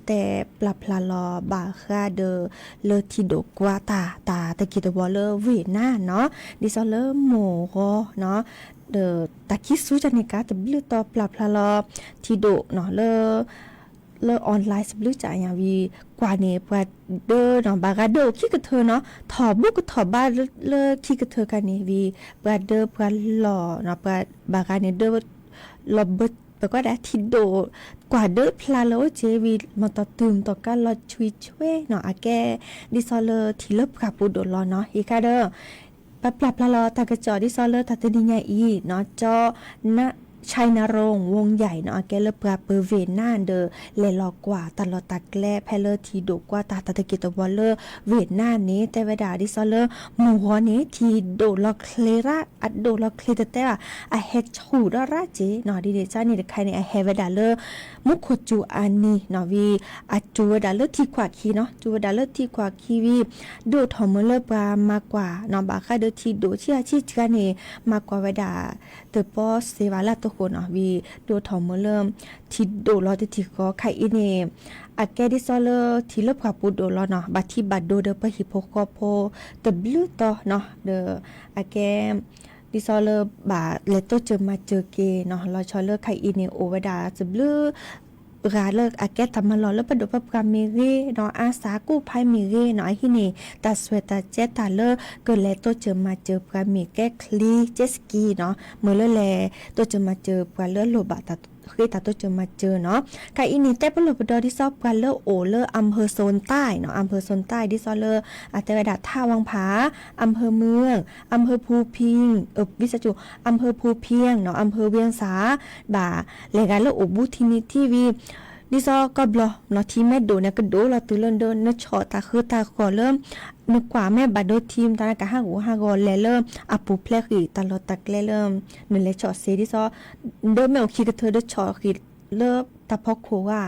တဲပျၢ်ဖျါလီၤဘၣ်ဃးဒီး လၢထံဒိးကွၢ်တၢ် တၢ်တက့ၢ်တဝီလၢဝ့ၢ်နၢ်နီၤ, ဒ်သိးလၢမိၢ်ဂီၤနီၤ, ဒီးတၢ်ခံဆူကန့ၣ်ကါတဘျုးတီၤပျၢ်ဖျါလီၤ ထံဒိးနီၤ လၢ လၢ online တဘျုးကယၤဝံၤ ကွၢ်န့ၣ် ပှၤဒၢနီၤ ဘၣ်ဂၤဒၢအိၣ်ခံကထၢနီၤ, ထီၣ်ဘူးကထီၣ်ဘးလၢခံကထၢခါန့ၣ်ဝံၤ ပှၤဒၢပှၤလီၢ်နီၤ, ပှၤဘၣ်ဂၤန့ၣ်ဒၢ လီၤဘၢ ပကွၢ်ဒၣ်ထံဒိး ကွၢ်ဒၢဖျါလၢအိၣ်က့ၤဝံၤ မ့ၢ်တၢ်တုၤမ့ၢ်တၢ်ကါလီၤဆွံဆွဲနီၤ, အကဲ ဒ်သိးလၢထံလၢပှၢ်ပူၤဒိၣ်လီၤနီၤ, အ့ ကါဒီး ပပျၢ်ဖျါလီၤတၢ်ကစီၣ်ဒ်သိးလၢတၢ်တနံၤညါအံၤနီၤ, ကၠီ China Rong Wong Yai နီၤ, အကဲလၢပှၤပၢၤဝ့ၢ်နၢ်ဒီး လဲၤလီၤကွၢ်တၢ်လီၢ်တၢ်ကျဲ ဖဲလၢထံဒိးကွၢ်တၢ် တၢ်တက့ၢ်တဝီလၢဝ့ၢ်နၢ်န့ၣ် တဲဝဲဒၣ်ဒ်သိးလၢ မိၢ်ဂီၤန့ၣ် ထံဒိးလီၤချ့ရၣ် အဒိးလီၤချ့တတဲဘၣ် အဟဲဆူၣ်ဒီးရၣ်က့ၤနီၤ, ဒ်န့ၣ်ကါန့ၣ်တခါန့ၣ် အဟဲဝဲဒၣ်လၢ မူခိၣ်စူၤအနံၤနီၤ, ဝံၤ အစူၤဝဲဒၣ်လၢထံခွးခံနီၤ, စူၤဝဲဒၣ်လၢထံခွးခံဝံၤ ဒိးထီၣ်မၢလၢပှၤမၤကွၢ်နီၤ, ဘၣ်ဃးဒီးထံဒိးဆံးဆံးတခါန့ၣ် မၤကွၢ်ဝဲဒၣ် တပီစ့ဝါလၢတဃိနီၤ, ဝံၤ ဒိးထီၣ်မၢလၢ ထံဒိးလီၤတထံၣ်ဃီ ခါအံၤန့ၣ် အကဲဒ်သိးလၢထံလၢပှၢ်ပူၤဒိၣ်လီၤနီၤ, ဘၣ်ထံဘၣ်ဒိဒီးပှၤဟံၣ်ဖိဃီဖိတဘျုးတီၤနီၤ, ဒီးအကဲ ဒ်သိးလၢဘၣ်လဲၤတိစၢၤမၤစၢၤက့ၤနီၤ, လီၤဆီလၢခါအံၤန့ၣ် အိၣ်ဝဲဒၣ်တဘျုး ဂၤလၢအကဲတၢ်မၤလီၢ်လၢပဒိၣ်ပပှၢ်မ့ၢ်ဂ့ၤနီၤ, အါစးကူၣ်ဖးမ့ၢ်ဂ့ၤနီၤ, အဟံးန့ၢ် တၢ်စွဲတၢ်ကဲတၢ်လၢ ကလဲၤတိစၢၤမၤစၢၤပှၤမ့ၢ်ကဲချံ jet ski နီၤ, မ့ၢ်လၢလဲၤတိစၢၤမၤစၢၤပှၤလၢလိၣ်ဘၣ်တၢ်ဃ့တၢ်တိစၢၤမၤစၢၤနီၤ, ခါအံၤန့ၣ် တဲပလီၢ်ပဒီဒ်သိးပှၤလၢအိၣ်လၢ อำเภอโซนใต้နီၤ, อำเภอโซนใต้ ဒ်သိးလၢ အတဲဝဲဒၣ် ท่าวังผา อำเภอเมือง อำเภอภูพิง ဝံသးစူၤ อำเภอภูเพียงနီၤ, อำเภอเวียงสา ဘၣ်လဲၤဂၤလၢအိၣ်ဘူးထံနံၤထံဝံၤ ဒ်သိးကီၢ်ဘျီနီၤ, ထံမဲဒိၣ်န့ၣ် ကဒိၣ်လီၤတုၤလၢဒၢ နဆီၣ်တၢ်ဃၢတၢ်ဃီၤလၢ နကွၢ်မ့ၢ်ဘၣ်ဒိထံ မတၤနကဟးဂူာ်ဟးဂီၤလဲၤလၢအပူၤဖျဲးဃံးတၢ်လီၢ်တၢ်ကျဲလၢ နလဲၤဆီၣ်စ့ဒ်သိး ဒၢမ့ၢ်အိၣ်ခံကထၢ ဒၢဆီၣ်ဃံးလၢတၢ်ဖီခိၣ်ဧါ,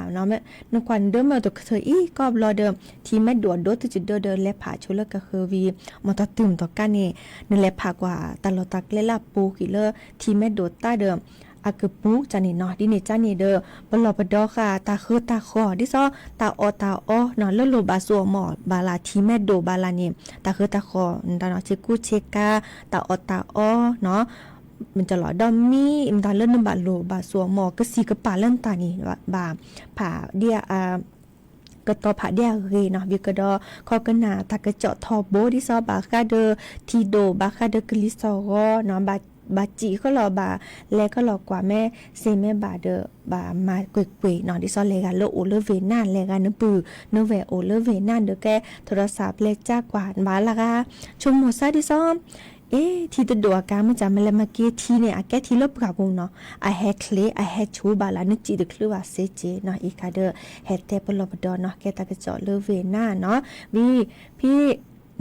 နကွၢ်နဒၢမ့ၢ်အိၣ်တကထၢအံၤ ကီၢ်ဘျီဒီး ထံမဲဒိၣ်အဒိတစံးဒၢဒီး လဲၤဖးဆိလၢကဃၢၤဝံၤ မ့ၢ်တၢ်တုၤမ့ၢ်တၢ်ကါန့ၣ် နလဲၤဖးကွၢ်တၢ်လီၢ်တၢ်ကျဲလၢအပူၤဃံးလၢထံမဲဒိၣ်တၢ်ဒီး အကပူၤကန့ၣ်နီၤ, ဒ်န့ၣ်ကန့ၣ်ဒီး ပလီၢ်ပဒီဃာ်တၢ်ဃၢတၢ်ဃီၤ ဒ်သိး တၢ်အီၣ်တၢ်အီနီၤ လၢလိၣ်ဘၣ်စိအီၣ်မီၣ်ဘၣ်လၢ ထံမဲဒိၣ်ဘၣ်လၢန့ၣ် တၢ်ဃၢတၢ်ဃီၤ နတၢ်နီၤ ဆ့ကူဆ့ကၤ တၢ်အီၣ်တၢ်အီနီၤ မတၤလီၤဒီးမံ မတၤလၢနဘၣ်လိၣ်ဘၣ်စိအီၣ်မီၣ် ကစံးကပာ်လၢနတၢ်န့ၣ် ဘၣ်ဖးဒ် ကတီၤဖးဒ်အဂ့ၤနီၤ, ဝံၤကဒီး ခီကနၣ်တၢ်ကစီၣ်ထီဘိ ဒ်သိးဘၣ်ဃးဒီးထံဒိၣ် ဘၣ်ဃးဒီးကလံၤစီၤဂီၤနီၤ, ဘၣ်စံးခဲလၢာ် ဘၣ်လဲၤခဲလၢာ်ကွၢ်မ့ၢ်စ့မ့ၢ်ဘၣ်ဒီး ဘၣ်မၤကွ့ၢ်ကွ့ၢ်နီၤ, ဒ်သိးလဲၤဂၤလၢအိၣ်လၢဝ့ၢ်နၢ် လဲၤဂၤနပုၢ်နဝဲၢ်အိၣ်လၢဝ့ၢ်နၢ်ဒီး ကဲထီၣ်ဒီးစးပျဲကၢ်ကွၢ် ဘၣ်လၢဂၤ ဆိကမိၣ်စၢ်ဒ်သိး အ့ ထံတဒိၣ်အကါ မ့ၢ်တၢ်မၤလဲၤမၤက့ၤထံန့ၣ် အကဲထံလၢပှၢ်ပူၤနီၤ, အဟဲချ့ အဟဲဆူၣ်ဘၣ်လၢ နစံးတချုးဘၣ်စ့က့နီၤ, အံၤခါဒီး ဟဲတဲပလီၢ်ပဒီနီၤ, ကဲတၢ်ကစီၣ်လၢဝ့ၢ်နၢ်နီၤ, ဝံၤ ဖဲ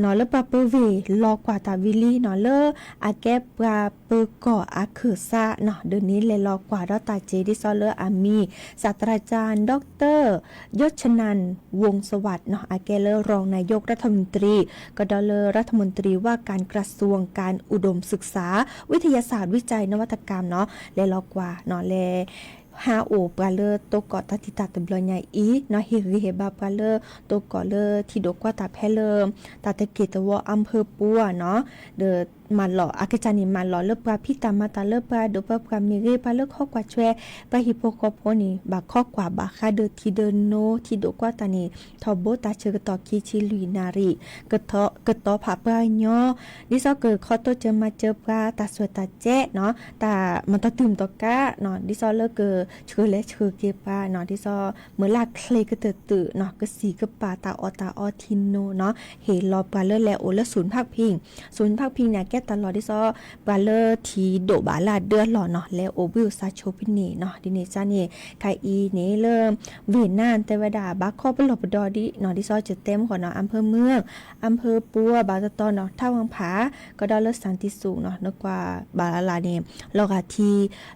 နီၤ လၢပှၤပၢၤဝ့ၢ်လီၤကွၢ်တၢ်ဝံၤလံနီၤ, လၢအကဲပှၤပၢၤကီၢ်အခၢၣ်စးနီၤ, ဒီးန့ၣ်လဲၤလီၤကွၢ်ဒီးတၢ်စ့ ဒ်သိးလၢအမံၤ ศาสตราจารย์ ดอกเตอร์ ยศนันท์ วงศ์สวัสดิ์ နီၤ, အကဲလၢ รองนายกรัฐมนตรี ကဒီးလၢ รัฐมนตรีว่าการกระทรวงการอุดมศึกษา วิทยาศาสตร์ วิจัย นวัตกรรม နီၤ, လဲၤလီၤကွၢ်နီၤ, လဲၤ ဟးအိၣ်ပှၤလၢတိကိးတၢ်တံာ်တာ်တဘျီညါအံၤနီၤ, ဟ့ၣ်ဂံၢ်ဟ့ၣ်ဘါပှၤလၢတိကိးလၢထံဒိၣ်ကွၢ်တၢ်ဖဲလၢ တၢ်တက့ၢ်တဝီအါဖၢပူၤဧါနီၤ, ဒီးမၤလီၤ အကစၢ်န့ၣ် မၤလီၤလၢပှၤဖံးတၢ်မၤတၢ်လၢပှၤဒိၣ်ပှၤပှၢ်မ့ၢ်ဂ့ၤ ပှၤလၢခီကွၢ်ဆွဲ ပှၤဟံၣ်ဖိဃီဖိန့ၣ် ဘၣ်ခီကွၢ်ဘၣ်ဃးဒီးထံဒၢနိ ထံဒိၣ်ကွၢ်တၢ်န့ၣ် ထီဘိတၢ်ဆၢကတီၢ်ခံဆံလွံၢ်နၣ်ရံၣ် ကတီၤဖးပှၤကညီ ဒ်သိးကခီတိစၢၤမၤစၢၤပှၤ တၢ်စွဲတၢ်ကဲနီၤ, တၢ်မၤတၢ်တုၤမၤတၢ်ကါနီၤ, ဒ်သိးလၢကဆှၢလဲၤဆှၢက့ၤပှၤနီၤ, ဒ်သိးမုၢ်လၢ်ချ့ကတၢၢ်တုၤနီၤ, ကစံးကပာ်တၢ်အီၣ်တၢ်အီထံနိနီၤ, ဟ့ၣ်လီၤပှၤလၢလဲၤအိၣ်လၢ ศูนย์พักพิง ศูนย์พักพิง န့ၣ် ကဲ တၢ်လီၢ်ဒ်သိး ပှၤလၢထံဒိၣ်ဘၣ်လၢအဒၢအလီၢ်နီၤ လဲၤအိၣ်ဘှံးအိၣ်သါဆိဖဲန့ၣ်နီၤ. ဒ်န့ၣ်ကန့ၣ် ခဲအံၤန့ၣ်လၢ Vietnam တဲဝဲဒၣ် ဘၣ်ခီပလီၢ်ပဒီဒ်နီၤ ဒ်သိးယတဲမုၢ်ဃီနီၤ အၢၣ်ဖၢမုၢ် အၢၣ်ဖၢပူၤဘၣ်တတီနီၤ ထၣ်ဝၣ်ဖး ကဒီးလၢ စၣ်တံၣ်စူၣ်နီၤ နကွၢ်ဘၣ်လၢ်လၢ်န့ၣ် လီၤဂာ်ထံ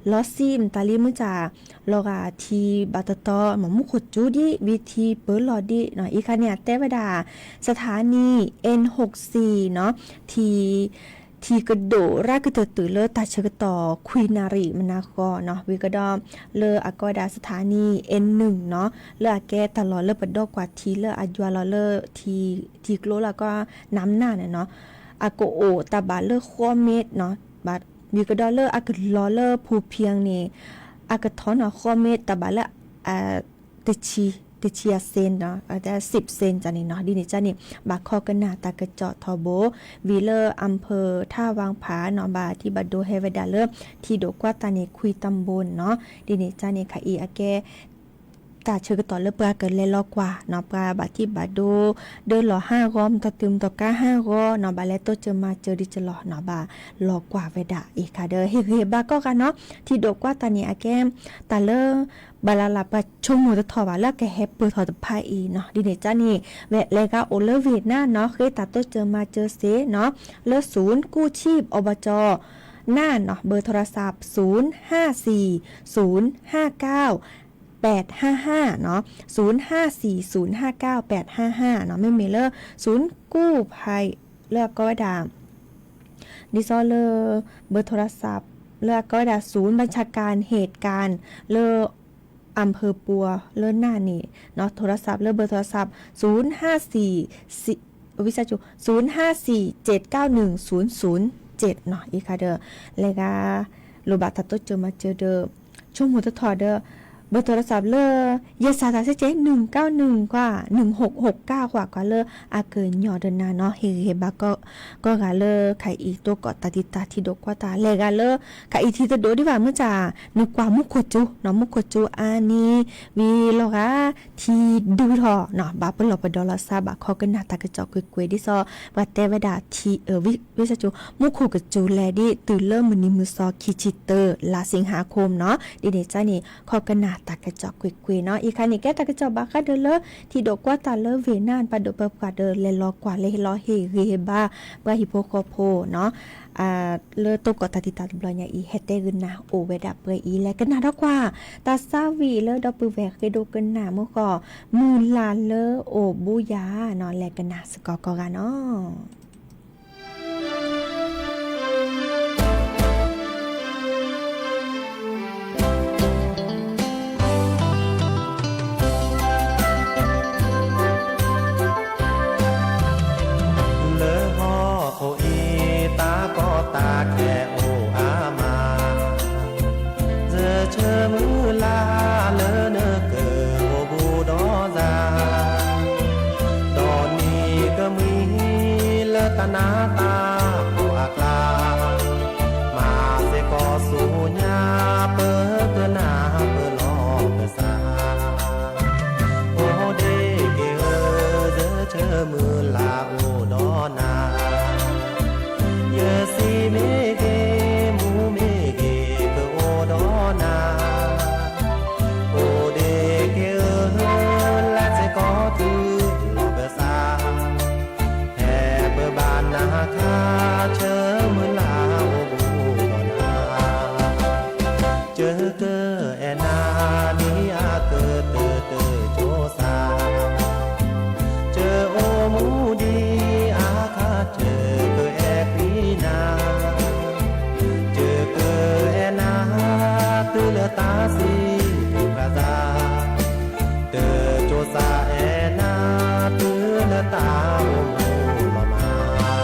လီၤစံမတၤလံမုၢ်စၢ် လီၤဂာ်ထံဘၣ်တတီ မ့ၢ်မူခိၣ်စူၤဒ် ဝံၤထံပၢလီၤဒ်နီၤ. အံၤခါန့ၣ် အတဲဝဲဒၣ် စထါနံၣ် N ဟိၣ်စံနီၤ ထံ ထံကဒိၣ်ရၣ်ကတၢၢ်တုၤလၢတၢ်ဆၢကတီၢ်ခွံနၣ်ရံၣ်မနၤဃီနီၤ ဝံၤကဒီးလၢအကိးဝဲဒၣ် စထါနံၣ် N နုၣ်နီၤ လၢအကဲတၢ်လီၢ်လၢပဒီကွၢ်ထံလၢအယွၤလီၤလၢ ထံကျိလၢအကိးနၢ်မနၢ်န့ၣ်နီၤ အကအိၣ်တၢ်ဘၣ်လၢဃိးမ့ၢ်နီၤ ဝံၤကဒီးလၢအကလီၤလၢဖူဖံန့ၣ် အကထီနီၤ ဃိးမ့ၢ်တၢ်ဘၣ်လၢ တဆံ တဆံအစ့ စံးန့ၣ်နီၤ ဒ်န့ၣ်ကန့ၣ် ဘၣ်ခီကနၣ်တၢ်ကစီၣ်ထီဘိ ဝံၤလၢအၣ်ဖၢထၣ်ဝၣ်ဖးနီၤ ဘၣ်ထံၣ်ဘၣ်ဒိဟဲဝဲဒၣ်လၢ ထံဒိၣ်ကွၢ်တၢ်န့ၣ် ခွံတဘိနီၤ ဒ်န့ၣ်ကန့ၣ် ခဲအံၤအကဲ တၢ်ဆၢကတီၢ်လၢပှၤကလဲၤလီၤကွၢ်နီၤ ပှၤဘၣ်ထံၣ်ဘၣ်ဒိ ဒၢလီၤဟးဂီၤ မတီၤတုၤမတီၤကါဟးဂီၤနီၤ ဘၣ်လဲၤတိစၢၤမၤစၢၤဒ်ကလီၤနီၤ ဘၣ်လီၤကွၢ်ဝဲဒၣ်အံၤခါဒီး ဟ့ၣ်ဂ့ၤဘၣ်ကိးဂၤနီၤ ထံဒိၣ်ကွၢ်တၢ်န့ၣ် အကဲ တၢ်လၢ ဘၣ်လၢ်လၢ်ပှၤဆိကမိၣ်တထီၣ်ဘၣ်လၢအကဟဲပၢၢ်ထီၣ်တဖၣ်အံၤနီၤ ဒ်န့ၣ်ကန့ၣ် ဝဲလဲၤဂၤအိၣ်လၢ Vietnam နီၤ ဃ့တၢ်တိစၢၤမၤစၢၤစ့နီၤ လၢ ศูนย์กู้ชีพ อบจ น่านเนาะ เบอร์โทรศัพท์ ศูนย์ห้าสี่ ศูนย์ห้าเก้า แปดห้าห้า เนาะ ศูนย์ห้าสี่ ศูนย์ห้าเก้า แปดห้าห้า เนาะ မ့မ့ၢ်လၢ ศูนย์กู้ภัย လၢအကိးဝဲဒၣ် ဒ်သိးလၢ เบอร์โทรศัพท์ လၢအကိးဝဲဒၣ် ศูนย์บัญชาการเหตุการณ์ လၢ อำเภอปัว လၢ น่าน န့ၣ် เนาะ โทรศัพท์ လၢ เบอร์โทรศัพท์ ศูนย์ห้าสี่ ศูนย์ห้าสี่ เจ็ดเก้าหนึ่ง ศูนย์ศูนย์เจ็ด เนาะ အံၤခါဒီး လဲၤဂၤ လိၣ်ဘၣ်တၢ်တိစၢၤမၤစၢၤဒီး ဆိကမိၣ်တထီၣ်ဒီး เบอร์โทรศัพท์ လၢ ယဲစးတၢ်ဆဲးကဲ หนึ่งเก้าหนึ่ง ကွၢ် หนึ่งหกหกเก้า ကွၢ် ကွၢ်လၢအကညီၤဒီးနၤနီၤ ဟ့ၣ်ဂံၢ်ဟ့ၣ်ဘါ ကိးဂၤလၢ ခဲအံၤတိကိးတၢ်တံာ်တာ်ထံဒိၣ်ကွၢ်တၢ် လဲၤဂၤလၢ ခဲအံၤထံတဒိၣ်ဒံးဘၣ် မ့ၢ်တၢ် နကွၢ်မူခိၣ်စူၤနီၤ မူခိၣ်စူၤအါန့ၢ် ဝံၤလီၤဂာ် ထံဒုးထီၣ်နီၤ ဘၣ်ပလီၢ်ပဒီလီၤစၢ် ဘၣ်ခီကနၣ်တၢ်ကစီၣ်ကွ့ၢ်ကွ့ၢ် ဒ်သိး ပှၤတဲဝဲဒၣ်ထံ ဝံၤ ဝံၤစၢ်ကၠိ မူခိၣ်ကစူၤလဲၤဒ်တုၤလၢမုၢ်နံၤမုၢ်သီခံဆံတၢ လါ สิงหาคม နီၤ ဒ်န့ၣ်ကန့ၣ် ခီကနၣ်တၢ်ကစီၣ်ကွ့ၢ်ကွ့ၢ်နီၤ အံၤခါန့ၣ် ကဲတၢ်ကစီၣ်ဘၣ်ဃးဒီးလၢ ထံဒိၣ်ကွၢ်တၢ်လၢ Vietnam ပှၤဒိၣ်ပှၤပှၢ်ဒီး လဲၤလီၤကွၢ်လဲၤဟ့ၣ်လီၤဟ့ၣ်ဂံၢ်ဟ့ၣ်ဘါ ပှၤဟံၣ်ဖိဃီဖိနီၤ လၢတိကိးတၢ်တံာ်တာ်တဘျီညါအံၤ ဟဲတဲဂ့ၤနၤအိၣ်ဝဲဒၣ်ပှဲၤအံၤ လဲၤကနၣ်ဒီးကွၢ် တၢ်သးဝံၣ်လၢဒီပုၢ်ဝဲၢ်ဃ့ဒိကနၣ်မုၢ်ဃီ မုၢ်လၢ်လၢအိၣ်ဘှံးယၤနီၤ လဲၤကနၣ်စ့ၢ်ကီးကိးဂၤနီၤ လၢဟီၣ်ခိၣ်အံၤ တၢ်ကီတၢ်ခဲအိၣ်အါမး, ယဆၢမုၢ်လၢ်လၢနကအိၣ်ဘူးဒီးယၤ, ဒီးနံၤကမှံလၢတၢ်နးတၢ်ဖှီၣ်အကျါ, မၤစ့ၢ်ကီးဆူညါ ပကနၢ်ပလီၢ်ပသး အိၣ်ဒ့က့ၤဧၢ, ယဆၢမုၢ်လၢ်အိၣ်ဒီးနၤ, ယစံမ့ၢ်ဂ့ၤ, မူမ့ၢ်ဂ့ၤ, ကအိၣ်ဒီးနၤ, အိၣ်ဒ့က့ၤဧၢ, လၢစ့ၢ်ကီးတုၤလီၤပသး, ဖဲပဘၣ်နၤခါ ဆၢမုၢ်လၢ်အိၣ်ဘူးဒီးနၤ ကကအဲၣ်နၤ ဒ်အကတၢၢ်တၢၢ်ကၠိစၢ်, ကအိၣ်မူဒ်အခါတၢၢ်ကအဲၣ်ကွံနၤ, ကကအဲၣ်နၤ တုၤလၢတၢ်စံးဘျုးဘၣ်သး, တၢၢ်ကၠိစၢ်အဲၣ်နၤ တုၤလၢတၢ်အိၣ်မူလီၤမး.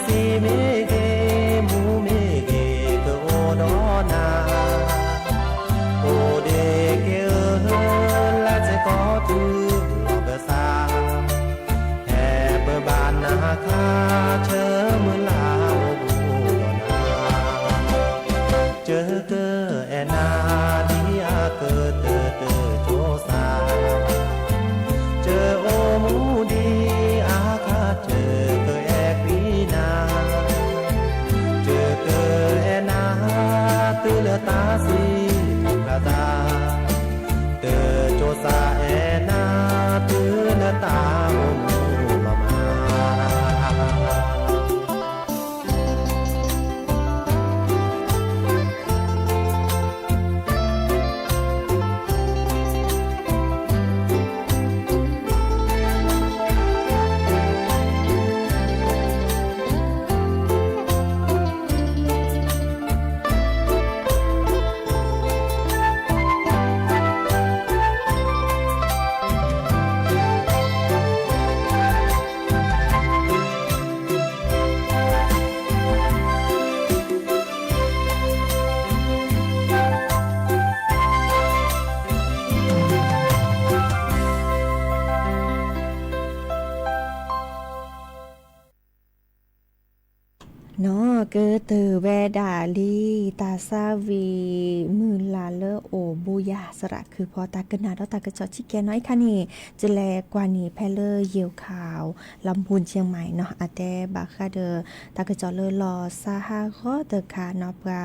စံးမ့ၢ်ဂ့ၤ, မူမ့ၢ်ဂ့ၤ, ကအိၣ်ဒီးနၤ, အိၣ်ဒ့က့ၤဧၢ, လၢစ့ၢ်ကီးတုၤလီၤကစၢ်, ဟဲပၢဘၣ်နၤခါ, ဆၢမုၢ်လၢ်အိၣ်ဘူးဒီးနၤ, ကကအဲၣ်နၤဒ်အကတၢၢ်တၢၢ်ကၠိစၢ် ကအိၣ်မူဒံးအခါ ကကအဲၣ်ကွံနၤ, ကကအဲၣ်နၤ တုၤလၢတၢ်စံးထီၣ်ပသး, ကကၠိစၢ်အဲၣ်နၤ တုၤလၢတၢ်အိၣ်မူလီၤမး. နီၢ်ကတၢၢ်ဝဲဒၣ်လံ တၢ်ဆါဝံၤမုၢ်လၢ်လၢအိၣ်ဘူးယၤ သရၣ်ခုဖီ တၢ်ကနၣ်ဒီးတၢ်ကစီၣ်ဆံးကဲနီၤ အံၤခါန့ၣ် ကလဲၤကွၢ်န့ၣ် ဖဲလၢယိၤခး လမ်းပူၤ เชียงใหม่ နီၤ အတဲဘၣ်ဃးဒီး တၢ်ကစီၣ်လၢလီၤစါဟးဂီၤတခါနီၤ ပှၤ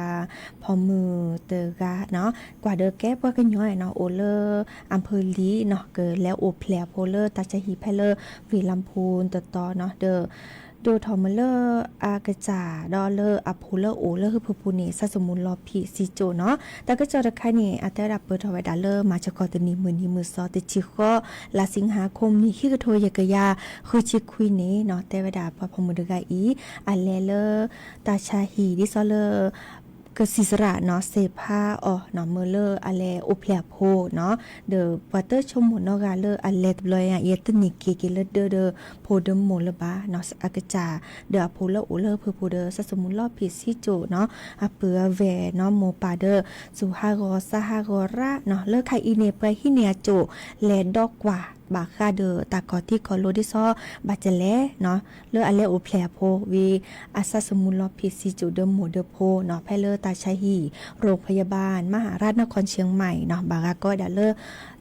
ဖီမုၢ်တဂၤနီၤ ကွၢ်ဒီးကဲပှၤကညီနီၤ အိၣ်လၢ อำเภอลี နီၤ ကလဲၤအိၣ်ဖျဲၣ်အဖိလၢတၢ်ဆါဟံၣ်ဖဲလၢ ဝ့ၢ်လၢၢ်ဖူၣ် တတီၤနီၤ ဒီး ဒိၣ်ထီၣ်မးလၢအကစၢ်ဒီးလၢအဖိလၢအိၣ်လၢဟၢဖၢပူၤန့ၣ် သးသမူလီၤဖံးစံကၠိၣ်နီၤ တၢ်ကစီၣ်တခါန့ၣ် အတဲဝဲဒၣ်ပၢၢ်ထီၣ်ဝဲဒၣ်လၢမၤစကီးတနံၤမုၢ်နံၤမုၢ်သီ တဆံဃီ လါစ့ၣ်ဟါ ခိၣ်နံၣ် ခံကထိယဲၢ်ကယၤဃုဆံခွံန့ၣ်နီၤ တဲဝဲဒၣ်ပှၤဖီမုၢ်တဂၤအံၤ အလဲၤလၢတၢ်ဆါဟံၣ်ဒ်သိးလၢ ကစံးစရၣ်နီၤ စံးဖးအီၤနီၤ မ့ၢ်လၢအလဲၤအိၣ်ဖျဲၣ်အဖိနီၤ ဒီးပှၤတဆိကမိၣ်နီတဂၤလၢအလဲၤတဘျီညါအံၤ တန့ၢ်က့ၤက့ၤလၢဒၢဒီးဖိဒီးမိၢ်လၢၤဘၣ်နီၤ အကစၢ်ဒီးအဖိလၢအိၣ်လၢဟၢဖၢပူၤဒီး သးသမူလီၤဖံးစံကၠိၣ်နီၤ အပုၢ်အဝဲၢ်နီၤ မိၢ်ပၢ်ဒီး စူၤဟးဂီၤစါဟးဂီၤရၣ်နီၤ လၢခါအံၤန့ၣ် ပှၤဟံးန့ၢ်အစိၣ်လဲၤဒီးကွၢ်ဘၣ်ဃးဒီးတၢ်ခီၣ်ထံးခီၣ်လိၤဒ်သိး ဘၣ်ကလဲၣ်နီၤ လၢအလဲၤအိၣ်ဖျဲၣ်အဖိဝံၤ အသးသမူလီၤဖံးစံကၠိၣ်ဒီးမိၢ်ဒီးဖိနီၤ ဖဲလၢတၢ်ဆါဟံၣ် โรงพยาบาลมหาราชนครเชียงใหม่ နီၤ ဘၣ်ဂၤကီဝဲဒၣ်လၢ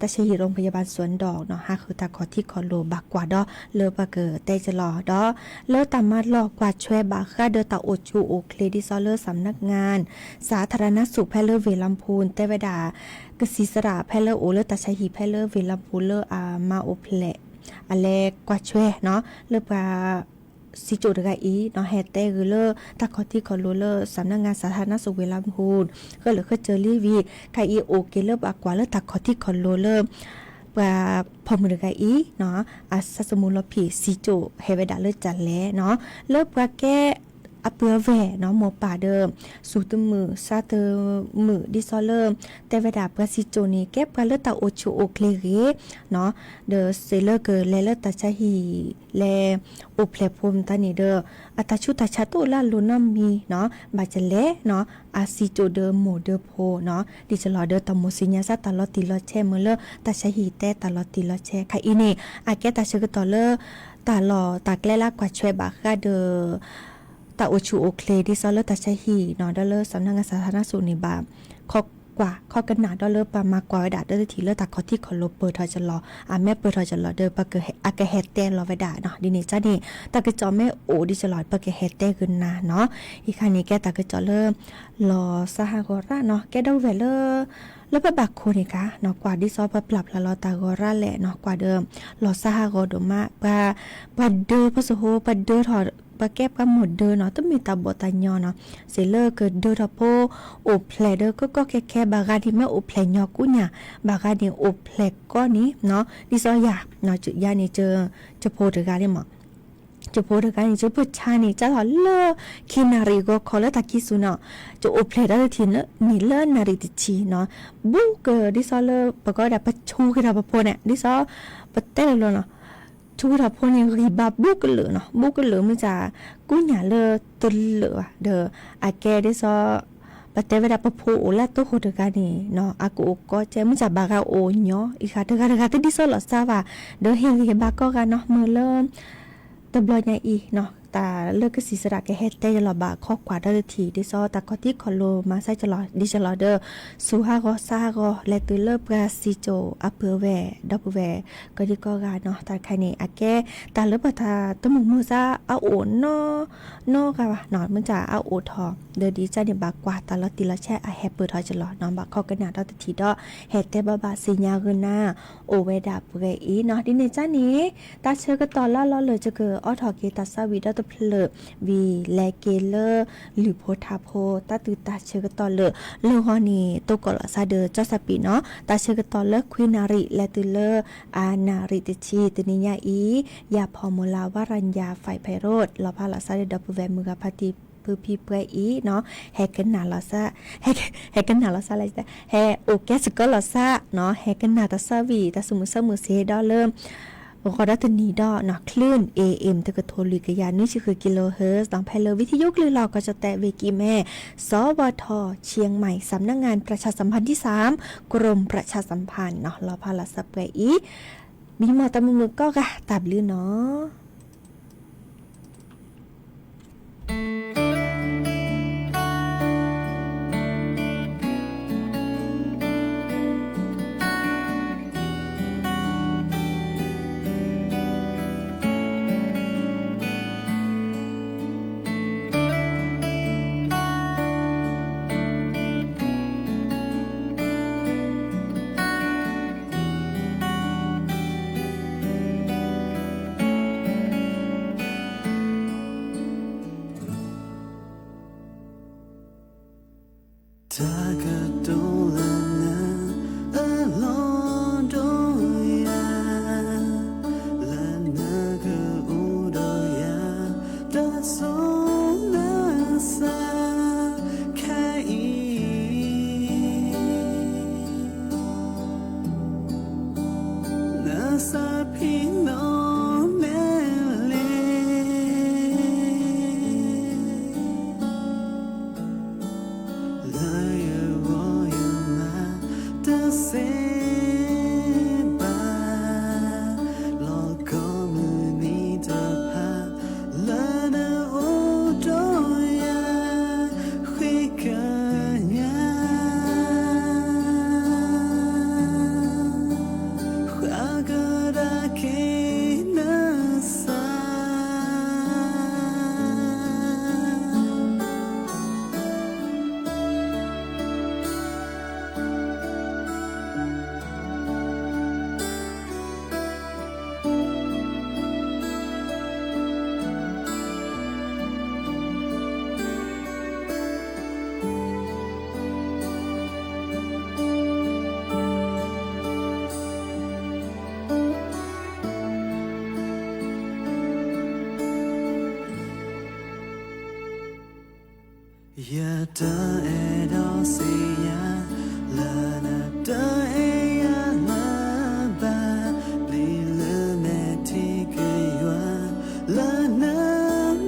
တၢ်ဆါဟံၣ် โรงพยาบาลสวนดอก နီၤ ဟးဃုာ်တၢ်ခီၣ်ထံးခီၣ်လိၤဘၣ်ကွၢ်ဒီး လၢပှၤကတဲကလီၤဒီး လၢတၢ်မၤလီၢ်ကွၢ်ဆွဲဘၣ်ဃးဒီးတၢ်အိၣ်ဆူၣ်အိၣ်ချ့ဒ်သိးလၢ สำนักงานสาธารณสุข ဖဲလၢဝ့ၢ်လၢၢ်ဖူၣ် တဲဝဲဒၣ် ကစံးစရၣ်ဖဲလၢအိၣ်လၢတၢ်ဆါဟံၣ်ဖဲလၢဝ့ၢ်လၢၢ်ဖူၣ်လၢ အမၤအိၣ်ဖျဲၣ် အလဲၤကွၢ်ဆွဲနီၤ လၢပှၤ စံကၠိၣ်တဂၤအံၤနီၤ ဟဲတဲဂ့ၤလၢတၢ်ခီၣ်ထံးခီၣ်လိၤလၢ สำนักงานสาธารณสุข ဝ့ၢ်လၢၢ်ဖူၣ် ဃၢလၢာ်ဃၢစၢၤလံဝံၤ ခါအံၤအိၣ်က့ၤလၢပှၤကွၢ်လၢတၢ်ခီၣ်ထံးခီၣ်လိၤလၢ ပှၤဖီမုၢ်တဂၤအံၤနီၤ အသးသမူလီၤဖံးစံကၠိၣ်ဟဲဝဲဒၣ်လၢတၢ်လဲၤနီၤ လၢပှၤကဲ အပုၢ်အဝဲၢ်နီၤ မိၢ်ပၢ်ဒီး စူၤတမုာ်စါတမုာ်ဒ်သိးလၢ တဲဝဲဒၣ်ပှၤစံကၠိၣ်န့ၣ် ကဲပှၤလၢတၢ်အိၣ်ဆူၣ်အိၣ်ချ့ဂ့ၤနီၤ ဒီးစံးလၢကလဲၤလၢတၢ်ဆါဟံၣ်လဲၤအိၣ်ဖျဲၣ်ဖိမတၤန့ၣ်ဒီး အတၢ်ဆူးတၢ်ဆါတအိၣ်လၢအလိၤနီတမံၤနီၤ ဘၣ်ကလဲၣ်နီၤ အစံကၠိၣ်ဒီးမိၢ်ဒီးဖိနီၤ ဒ်သိးလီၤဒီးတၢ်မိၣ်သ့ၣ်ညါစၢ်တၢ်လီၤတံၢ်လီၤဆဲးမ့ၢ်လၢတၢ်ဆါဟံၣ်တဲတၢ်လီၤတံၢ်လီၤဆဲး ခါအံၤန့ၣ် အကဲတၢ်ဆၢကတီၢ်လၢ တၢ်လီၢ်တၢ်ကျဲလၢကွၢ်ဆွဲဘၣ်ဃးဒီး တၢ်အိၣ်ဆူၣ်အိၣ်ချ့ဒ်သိးလၢတၢ်ဆါဟံၣ်နီၤ ဒီးလၢ สำนักงานสาธารณสุข န့ၣ်ဘၣ် ခီကွၢ်ခီကနၣ်ဒီးလၢပှၤမၤကွၢ်ဝဲဒၣ်ဒီးတထံၣ်လၢတၢ်ခီၣ်ထံးခီၣ်လိၤပၢၢ်ထီၣ်ကလီၤ အမ့ၢ်ပၢၢ်ထီၣ်ကလီၤဒီး ပှၤကဟဲ အကဟဲတဲလီၤဝဲဒၣ်နီၤ ဒ်န့ၣ်ကန့ၣ် တၢ်ကစီၣ်မ့ၢ်အိၣ်ဒ်ကလီၤ ပကဟဲတဲဂ့ၤနၤနီၤ အံၤခါန့ၣ်ကဲတၢ်ကစီၣ်လၢ လီၤစါဟးဂီၤရၣ်နီၤ ကဲဒၣ်ဝဲလၢ လၢပဘၣ်ခိၣ်န့ၣ်ကါနီၤ ကွၢ်ဒ်သိးပပျၢ်ဖျါလီၤတၢ်ဂီၤရၣ်လဲၣ်နီၤ ကွၢ်ဒီး လီၤစါဟးဂီၤဒိၣ်မး ပှၤ ပှၤဒၢဖီၣ်စဟိ ပှၤဒၢထီၣ် ပှၤကဲပှၤမိၢ်ဒၢနီၤ တမ့ၢ်တၢ်ဘီၣ်တၢ်ညီနီၤ စံးလၢကဒၢထီၣ်ဖိ အိၣ်ဖျဲၣ်ဒီးကီကီခဲခဲ ဘၣ်ဂၤန့ၣ်မ့ၢ်အိၣ်ဖျဲၣ်ညီကူညၣ် ဘၣ်ဂၤန့ၣ်အိၣ်ဖျဲၣ်ကီန့ၣ်နီၤ ဒ်သိးယၤ ယၤန့ၣ် ကဖိတဂၤန့ၣ်မး ကဖိတဂၤန့ၣ် ကပၢၢ်ဆါန့ၣ် ကၢ်ထီၣ်လၢ ခံနၣ်ရံၣ်ဂီၤခီလၢတၢ်ခံစူၤနီၤ ကအိၣ်ဖျဲၣ်တၢ်တထံၣ်န့ၣ်လၢနၣ်ရံၣ်တဆံနီၤ ဘူးကဒ်သိးလၢ ပကီးဒၣ်ပဆူက့ၤဒီးပဖိန့ၣ် ဒ်သိး ပတဲလိၤလိၤနီၤ ထူကထီၣ်ဖိန့ၣ် ဂံၢ်ဘါဘူးကလုာ်နီၤ, ဘူးကလုာ်မ့ၢ်တၢ်ကူၣ်ညၣ်လၢတလၢာ်ဘၣ်ဒီး အကဲဒ်သိး ပတဲဝဲဒၣ်ပဖိအိၣ်လၢတိခိၣ်တဂၤန့ၣ် အကအိၣ်ကီကဲ မ့ၢ်တၢ်ဘၣ်ဂၤအိၣ်ညီ အံၤဃာ်တဂၤတဂၤတဒ်သိးလိာ်သးဘၣ်, ဒီးဟ့ၣ်ဂံၢ်ဟ့ၣ်ဘါကိးဂၤနီၤ မုၢ်လၢ တဘျီညါအံၤနီၤ တၢ်လၢကစံးစရးကဟဲတဲယလီၤဘၣ်ခီကွၢ်ဒီးတထံၣ် ဒ်သိးတၢ်ခီၣ်ထံးခီၣ်လိၤမၤစၢ်ယလီၤ ဒ်ယလီၤဒီး ဆူဟးဂီၤဆါဟးဂီၤ လဲၤတုၤလၢပှၤစံၣ်စိၤအပုၢ်ဝဲၢ် ဒီပုၢ်ဝဲၢ် ကဒုကီဂၤနီၤ တၢ်တခါန့ၣ် အကဲတၢ်လၢပှၤတၢ်တမုာ်မုာ်စါအအိၣ်နီ နီဂၤဘၣ်နီၤ မ့ၢ်တၢ်အအိၣ်ထီၣ် ဒီးဒ်ကန့ၣ် ဘၣ်ကွၢ်တၢ်လီၤတံၢ်လီၤဆဲးအဟဲပၢၢ်ထီၣ်ကလီၤနီၤ ဘၣ်ခီကနၣ်ဒီးတထံၣ်ဒီး ဟဲတဲဘၣ်ဘၣ်စံၣ်ညါဂုာ်နၤ အိၣ်ဝဲဒၣ်ပှဲၤအံၤနီၤ ဒ်န့ၣ်ကန့ၣ် တၢ်ဆၢကတီၢ်လၢအလီၢ်လၢ် ယကအိးထီၣ်က့ၤတၢ်သးဝံၣ်ဒီတဖျၢၣ် ဝံၤလဲၤက့ၤလၢ လုၢ်ဖိထါဖိ တၢ်တုၤတၢ်ဆၢကတီၢ်လၢာ် လၢဂီၤန့ၣ် တိကိးလီၤသးဒီး ကၠီၣ်စၣ်ပံးနီၤ တၢ်ဆၢကတီၢ်လၢခွံနၣ်ရံၣ် လဲၤတုၤလၢ အနၣ်ရံၣ်တဆံ တနံၤညါအံၤ ယၤဖီၣ်မုၢ်လၢ် ဝါရၤယၤ ဖဲးဖဲးရိး လီၤဖးလီၤသးဒီး ဒီပုၢ်ဝဲၢ်မုၢ်ဂၤဖါတံၢ်ဖုဖံပှဲၤအံၤနီၤ ဟဲကနၣ်လီၤသး ဟဲကနၣ်လီၤသးလၢ ဟဲအိၣ်ကဲစ့ၢ်ကီးလီၤသးနီၤ ဟဲကနၣ်တၢ်သးဝံၣ် တၢ်ဆိကမိၣ်ဆိကမိၣ်စ့ဒီးလၢ ဂီၤဒီးတနံၤဒီးနီၤ คลื่น เอเอ็ม တကထိလွံၢ်ကယၤနွံဆံဃု กิโลเฮิรตซ์ နီၤ ဖဲလၢวิทยุคลื่นลาวกระจายเสียง เอเอ็ม เก้าสิบเอ็ด เชียงใหม่ สำนักงานประชาสัมพันธ์ที่สาม กรมประชาสัมพันธ์ နီၤ လီၤဖးလီၤသးပှဲၤအံၤ မံမီၢ်တၢ်မုာ်မုာ်ကိးဂၤ တၢ်ဘျုးနီၤ. တၢ်ကတိၤလၢနအလီၢ်ဒီးယၤ, လၢနကအိၣ်ဒီးယၤ, တၢ်ဆိနသးခဲအံၤ နသးဖံးနီၣ်နဲၣ်လံ, လၢယဂီၢ်ယမၤတသ့ဘၣ်, လီၤကီမုၢ်နံၤတဖၣ် လၢနအိၣ်ဒီးယၤ ဃ့ကညး, ဃၣ်ကဒါက့ၤနသး. ယတအဲၣ်ဒိးသ့ၣ်ညါ လၢနတအဲၣ်ယၤလၢၤဘၣ်, ပျံၤလၢမဲာ်ထံကယွၤ လၢန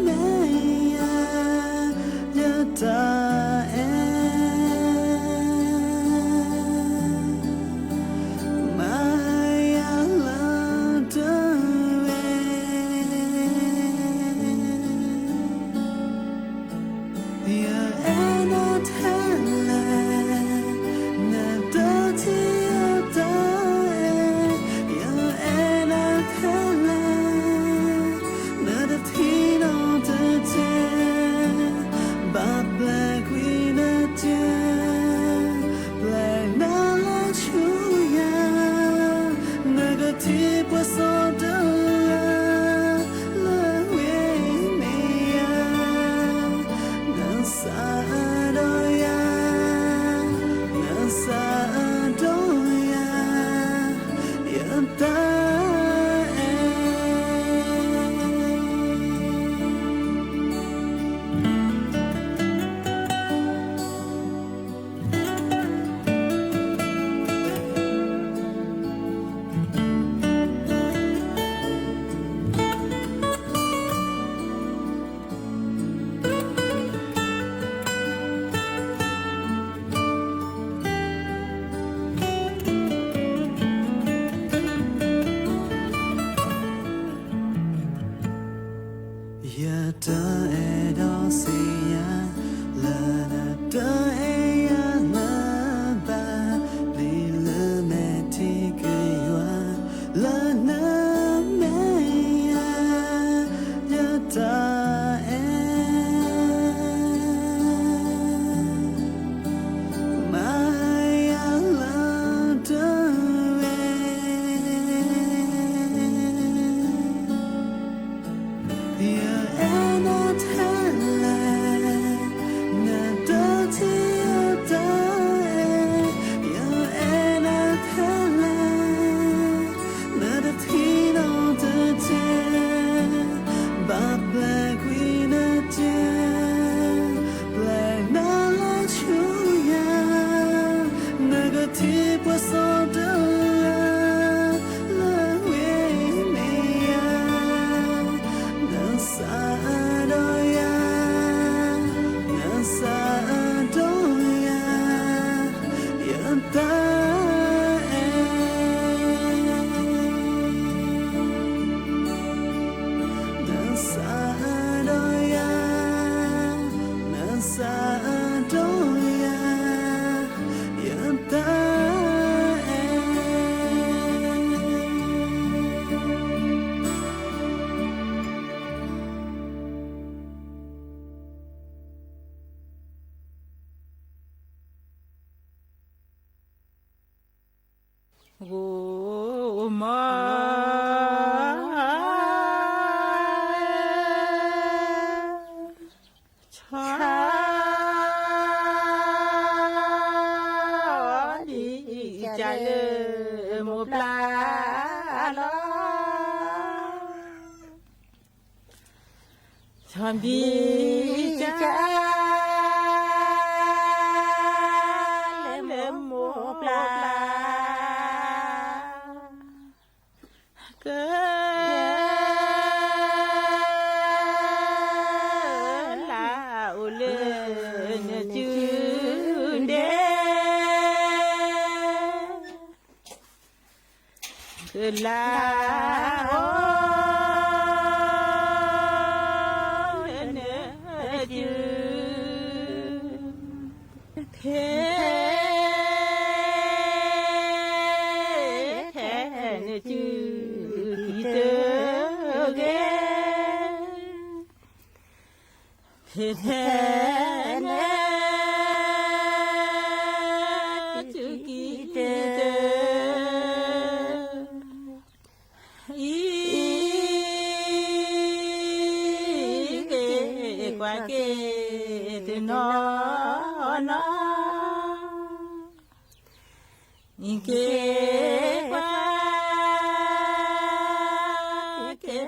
မ့ၢ်ယၤ ယတၢ်အဲၣ် မၤယၤလၢတဝဲ ယအဲၣ်နၤထဲလဲၣ်, နတၢ်ထံၣ်ယၤ တအဲၣ်ဒိးစံးယၤ လၢနတအဲၣ်ယၤလၢၤဘၣ်, ပျံၤလၢမဲာ်ထံက့ၤယွၤ လၢနမဲာ်ညါ ယတၢ်အဲၣ် မၤယၤလၢတဝဲ ယအဲၣ်နၤထဲလဲၣ်, နတထံၣ်ယတၢ်အဲၣ်, ယအဲၣ်နၤထဲလဲၣ်, နတထံၣ်နီတစဲး, ဘၣ်ပျဲကွံာ်နစဲး, ပျဲနၤလၢဆူယၤ, နကထံၣ်ပှၤစီတဂၤ လၢဝ့ၢ်မဲာ်ညါ နစးအါဒီးယၤ, နစးအါဒီးယၤ, ယတၢ်အဲၣ် နစးအါဒီးယၤ, နစးအါဒီးယၤ, ယတၢ်အဲၣ် ဂိၢ်မီ ဆီ ဒ်ကၢ်လၢမိၢ်ပျၢ်လီၤ. ဆီဘံၣ်ကၢ်လၢမိၢ်ပျၢ် က လၢအိၣ်လၢနစုဒဲ ကလၤအိၣ် လၢနစု ဖဲ ဖဲနစု ကံတဂ့ၤ ဖဲ ဖဲန စုကံတ အံၤ က့ၤကွၢ်က့ၤတနီၤနီၤ အံၤက့ၤကွၢ် က့ၤ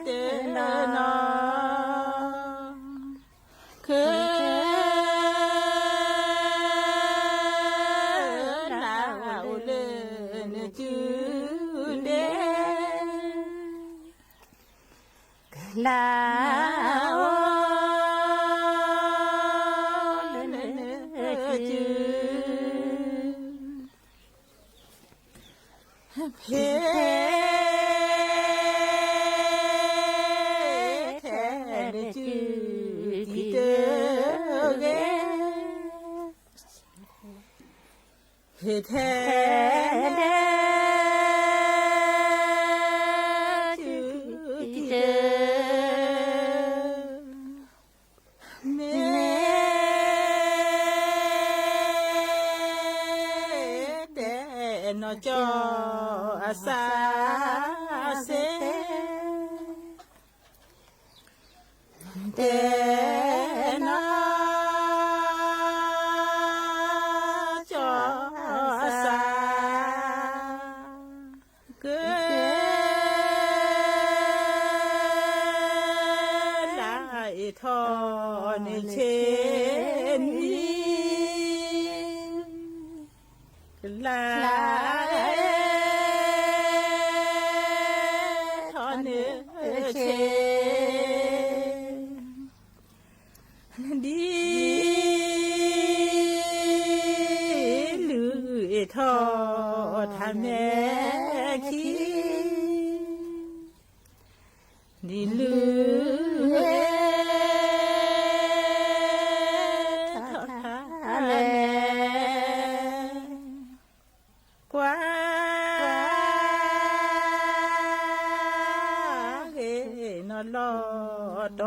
တနီၤနီၤ က လၢအိၣ်လၢနစုဒဲ ကလၤအိၣ်လၢနစု ဖဲ ဖဲနစု ကံတဂ့ၤ ဖဲ ဖဲနစု ကံတ မ့ၢ် တဲနီၢ်ကၠီအစၢ် စ့ တဲနီၢ် ကၠီအစၢ် က လၢအ့ၣ်ထီၣ်န့ၣ်ဆ့နံၤ ကလၤ ထီၣ်န့ၣ်ဆ့ ဒ် လုၢ်အ့ၣ်ထီၣ်ထးမဲာ်ခံ ဒ်လုၢ် အ့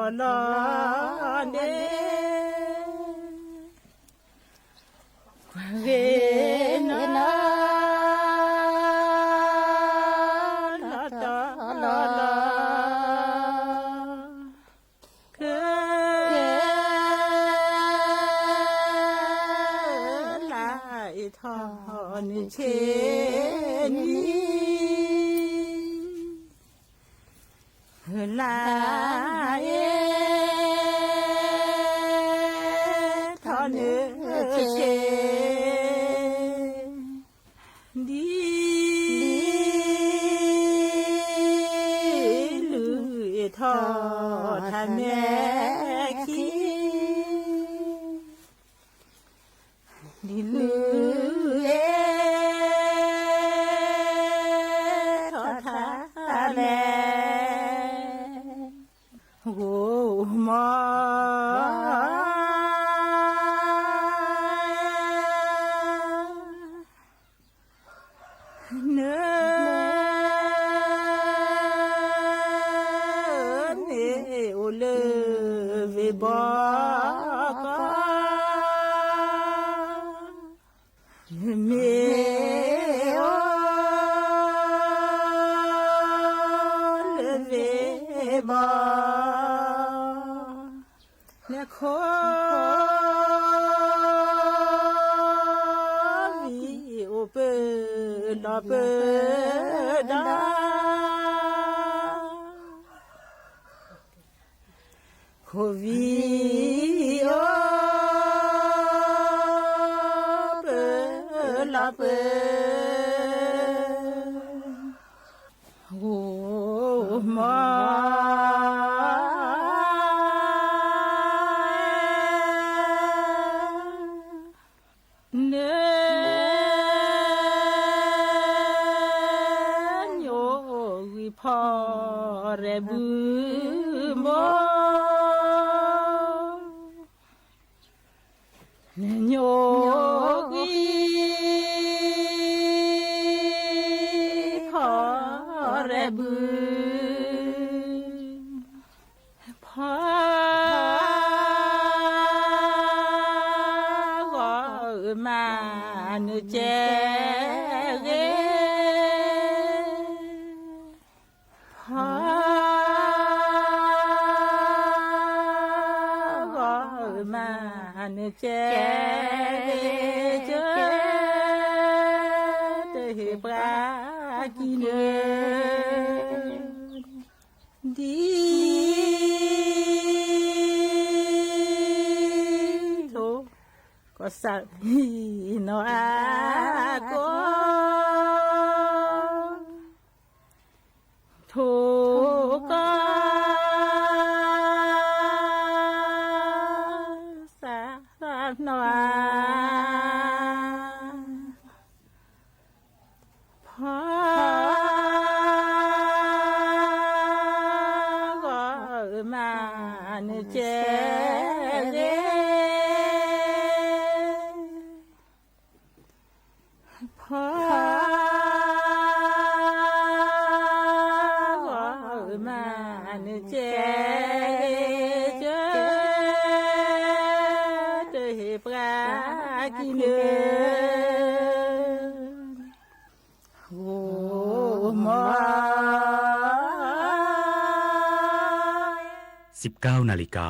လီၤန့ၣ် ဂ့ၤနီၢ် လီၤတီၤလီၤ က လၢအ့ၣ်ထီၣ်န့ၣ်ဆ့နံၤ လၢအ့ၣ်ထီၣ်န့ၣ်ဆ့ ဒ် ဒ်လုၢ်အ့ၣ်ထီၣ်ထးမဲာ်ခံ ဒ်လုၢ်အ့ၣ်ထီၣ်ထးမဲာ် ဂိၢ်မီၢ် နၢ န့ၣ်အိၣ်လၢဝ့ၢ်ဘီကီၢ် မ့ၢ်အိၣ်လၢဝ့ၢ်ဘီ နခိၣ် ဝံၤအိၣ်ပၢလီၤပၢဒီး ခိၣ်ဝံၤအိၣ် ပၢလီၤပၢ ဂိၢ်မီၢ် နၢ ညိၣ်ဂံၢ်ဖီရဲၣ်ဘုဘိ နညိၣ်ဂံၢ်ဖီရဲၣ်ဘု ဖီဂီၤမးနကဲဂ့ၤ ဖီဂီၤမးနကဲ ကၢ တဟ့ၣ်ပှၤကံၤနၢ ဒ်သိး ကစၢ်နီၢ်အကိး ထိၣ်ကီၢ် စၢ်နီၢ်အ ဖီဂီၤမး နကဲဂ့ၤ ဖီ ဂီၤမး နကဲဂ့ၤ ကၢ တဟ့ၣ်ပှၤကံၤနၢ ဂိၢ်မီၢ် สิบเก้านาฬิกา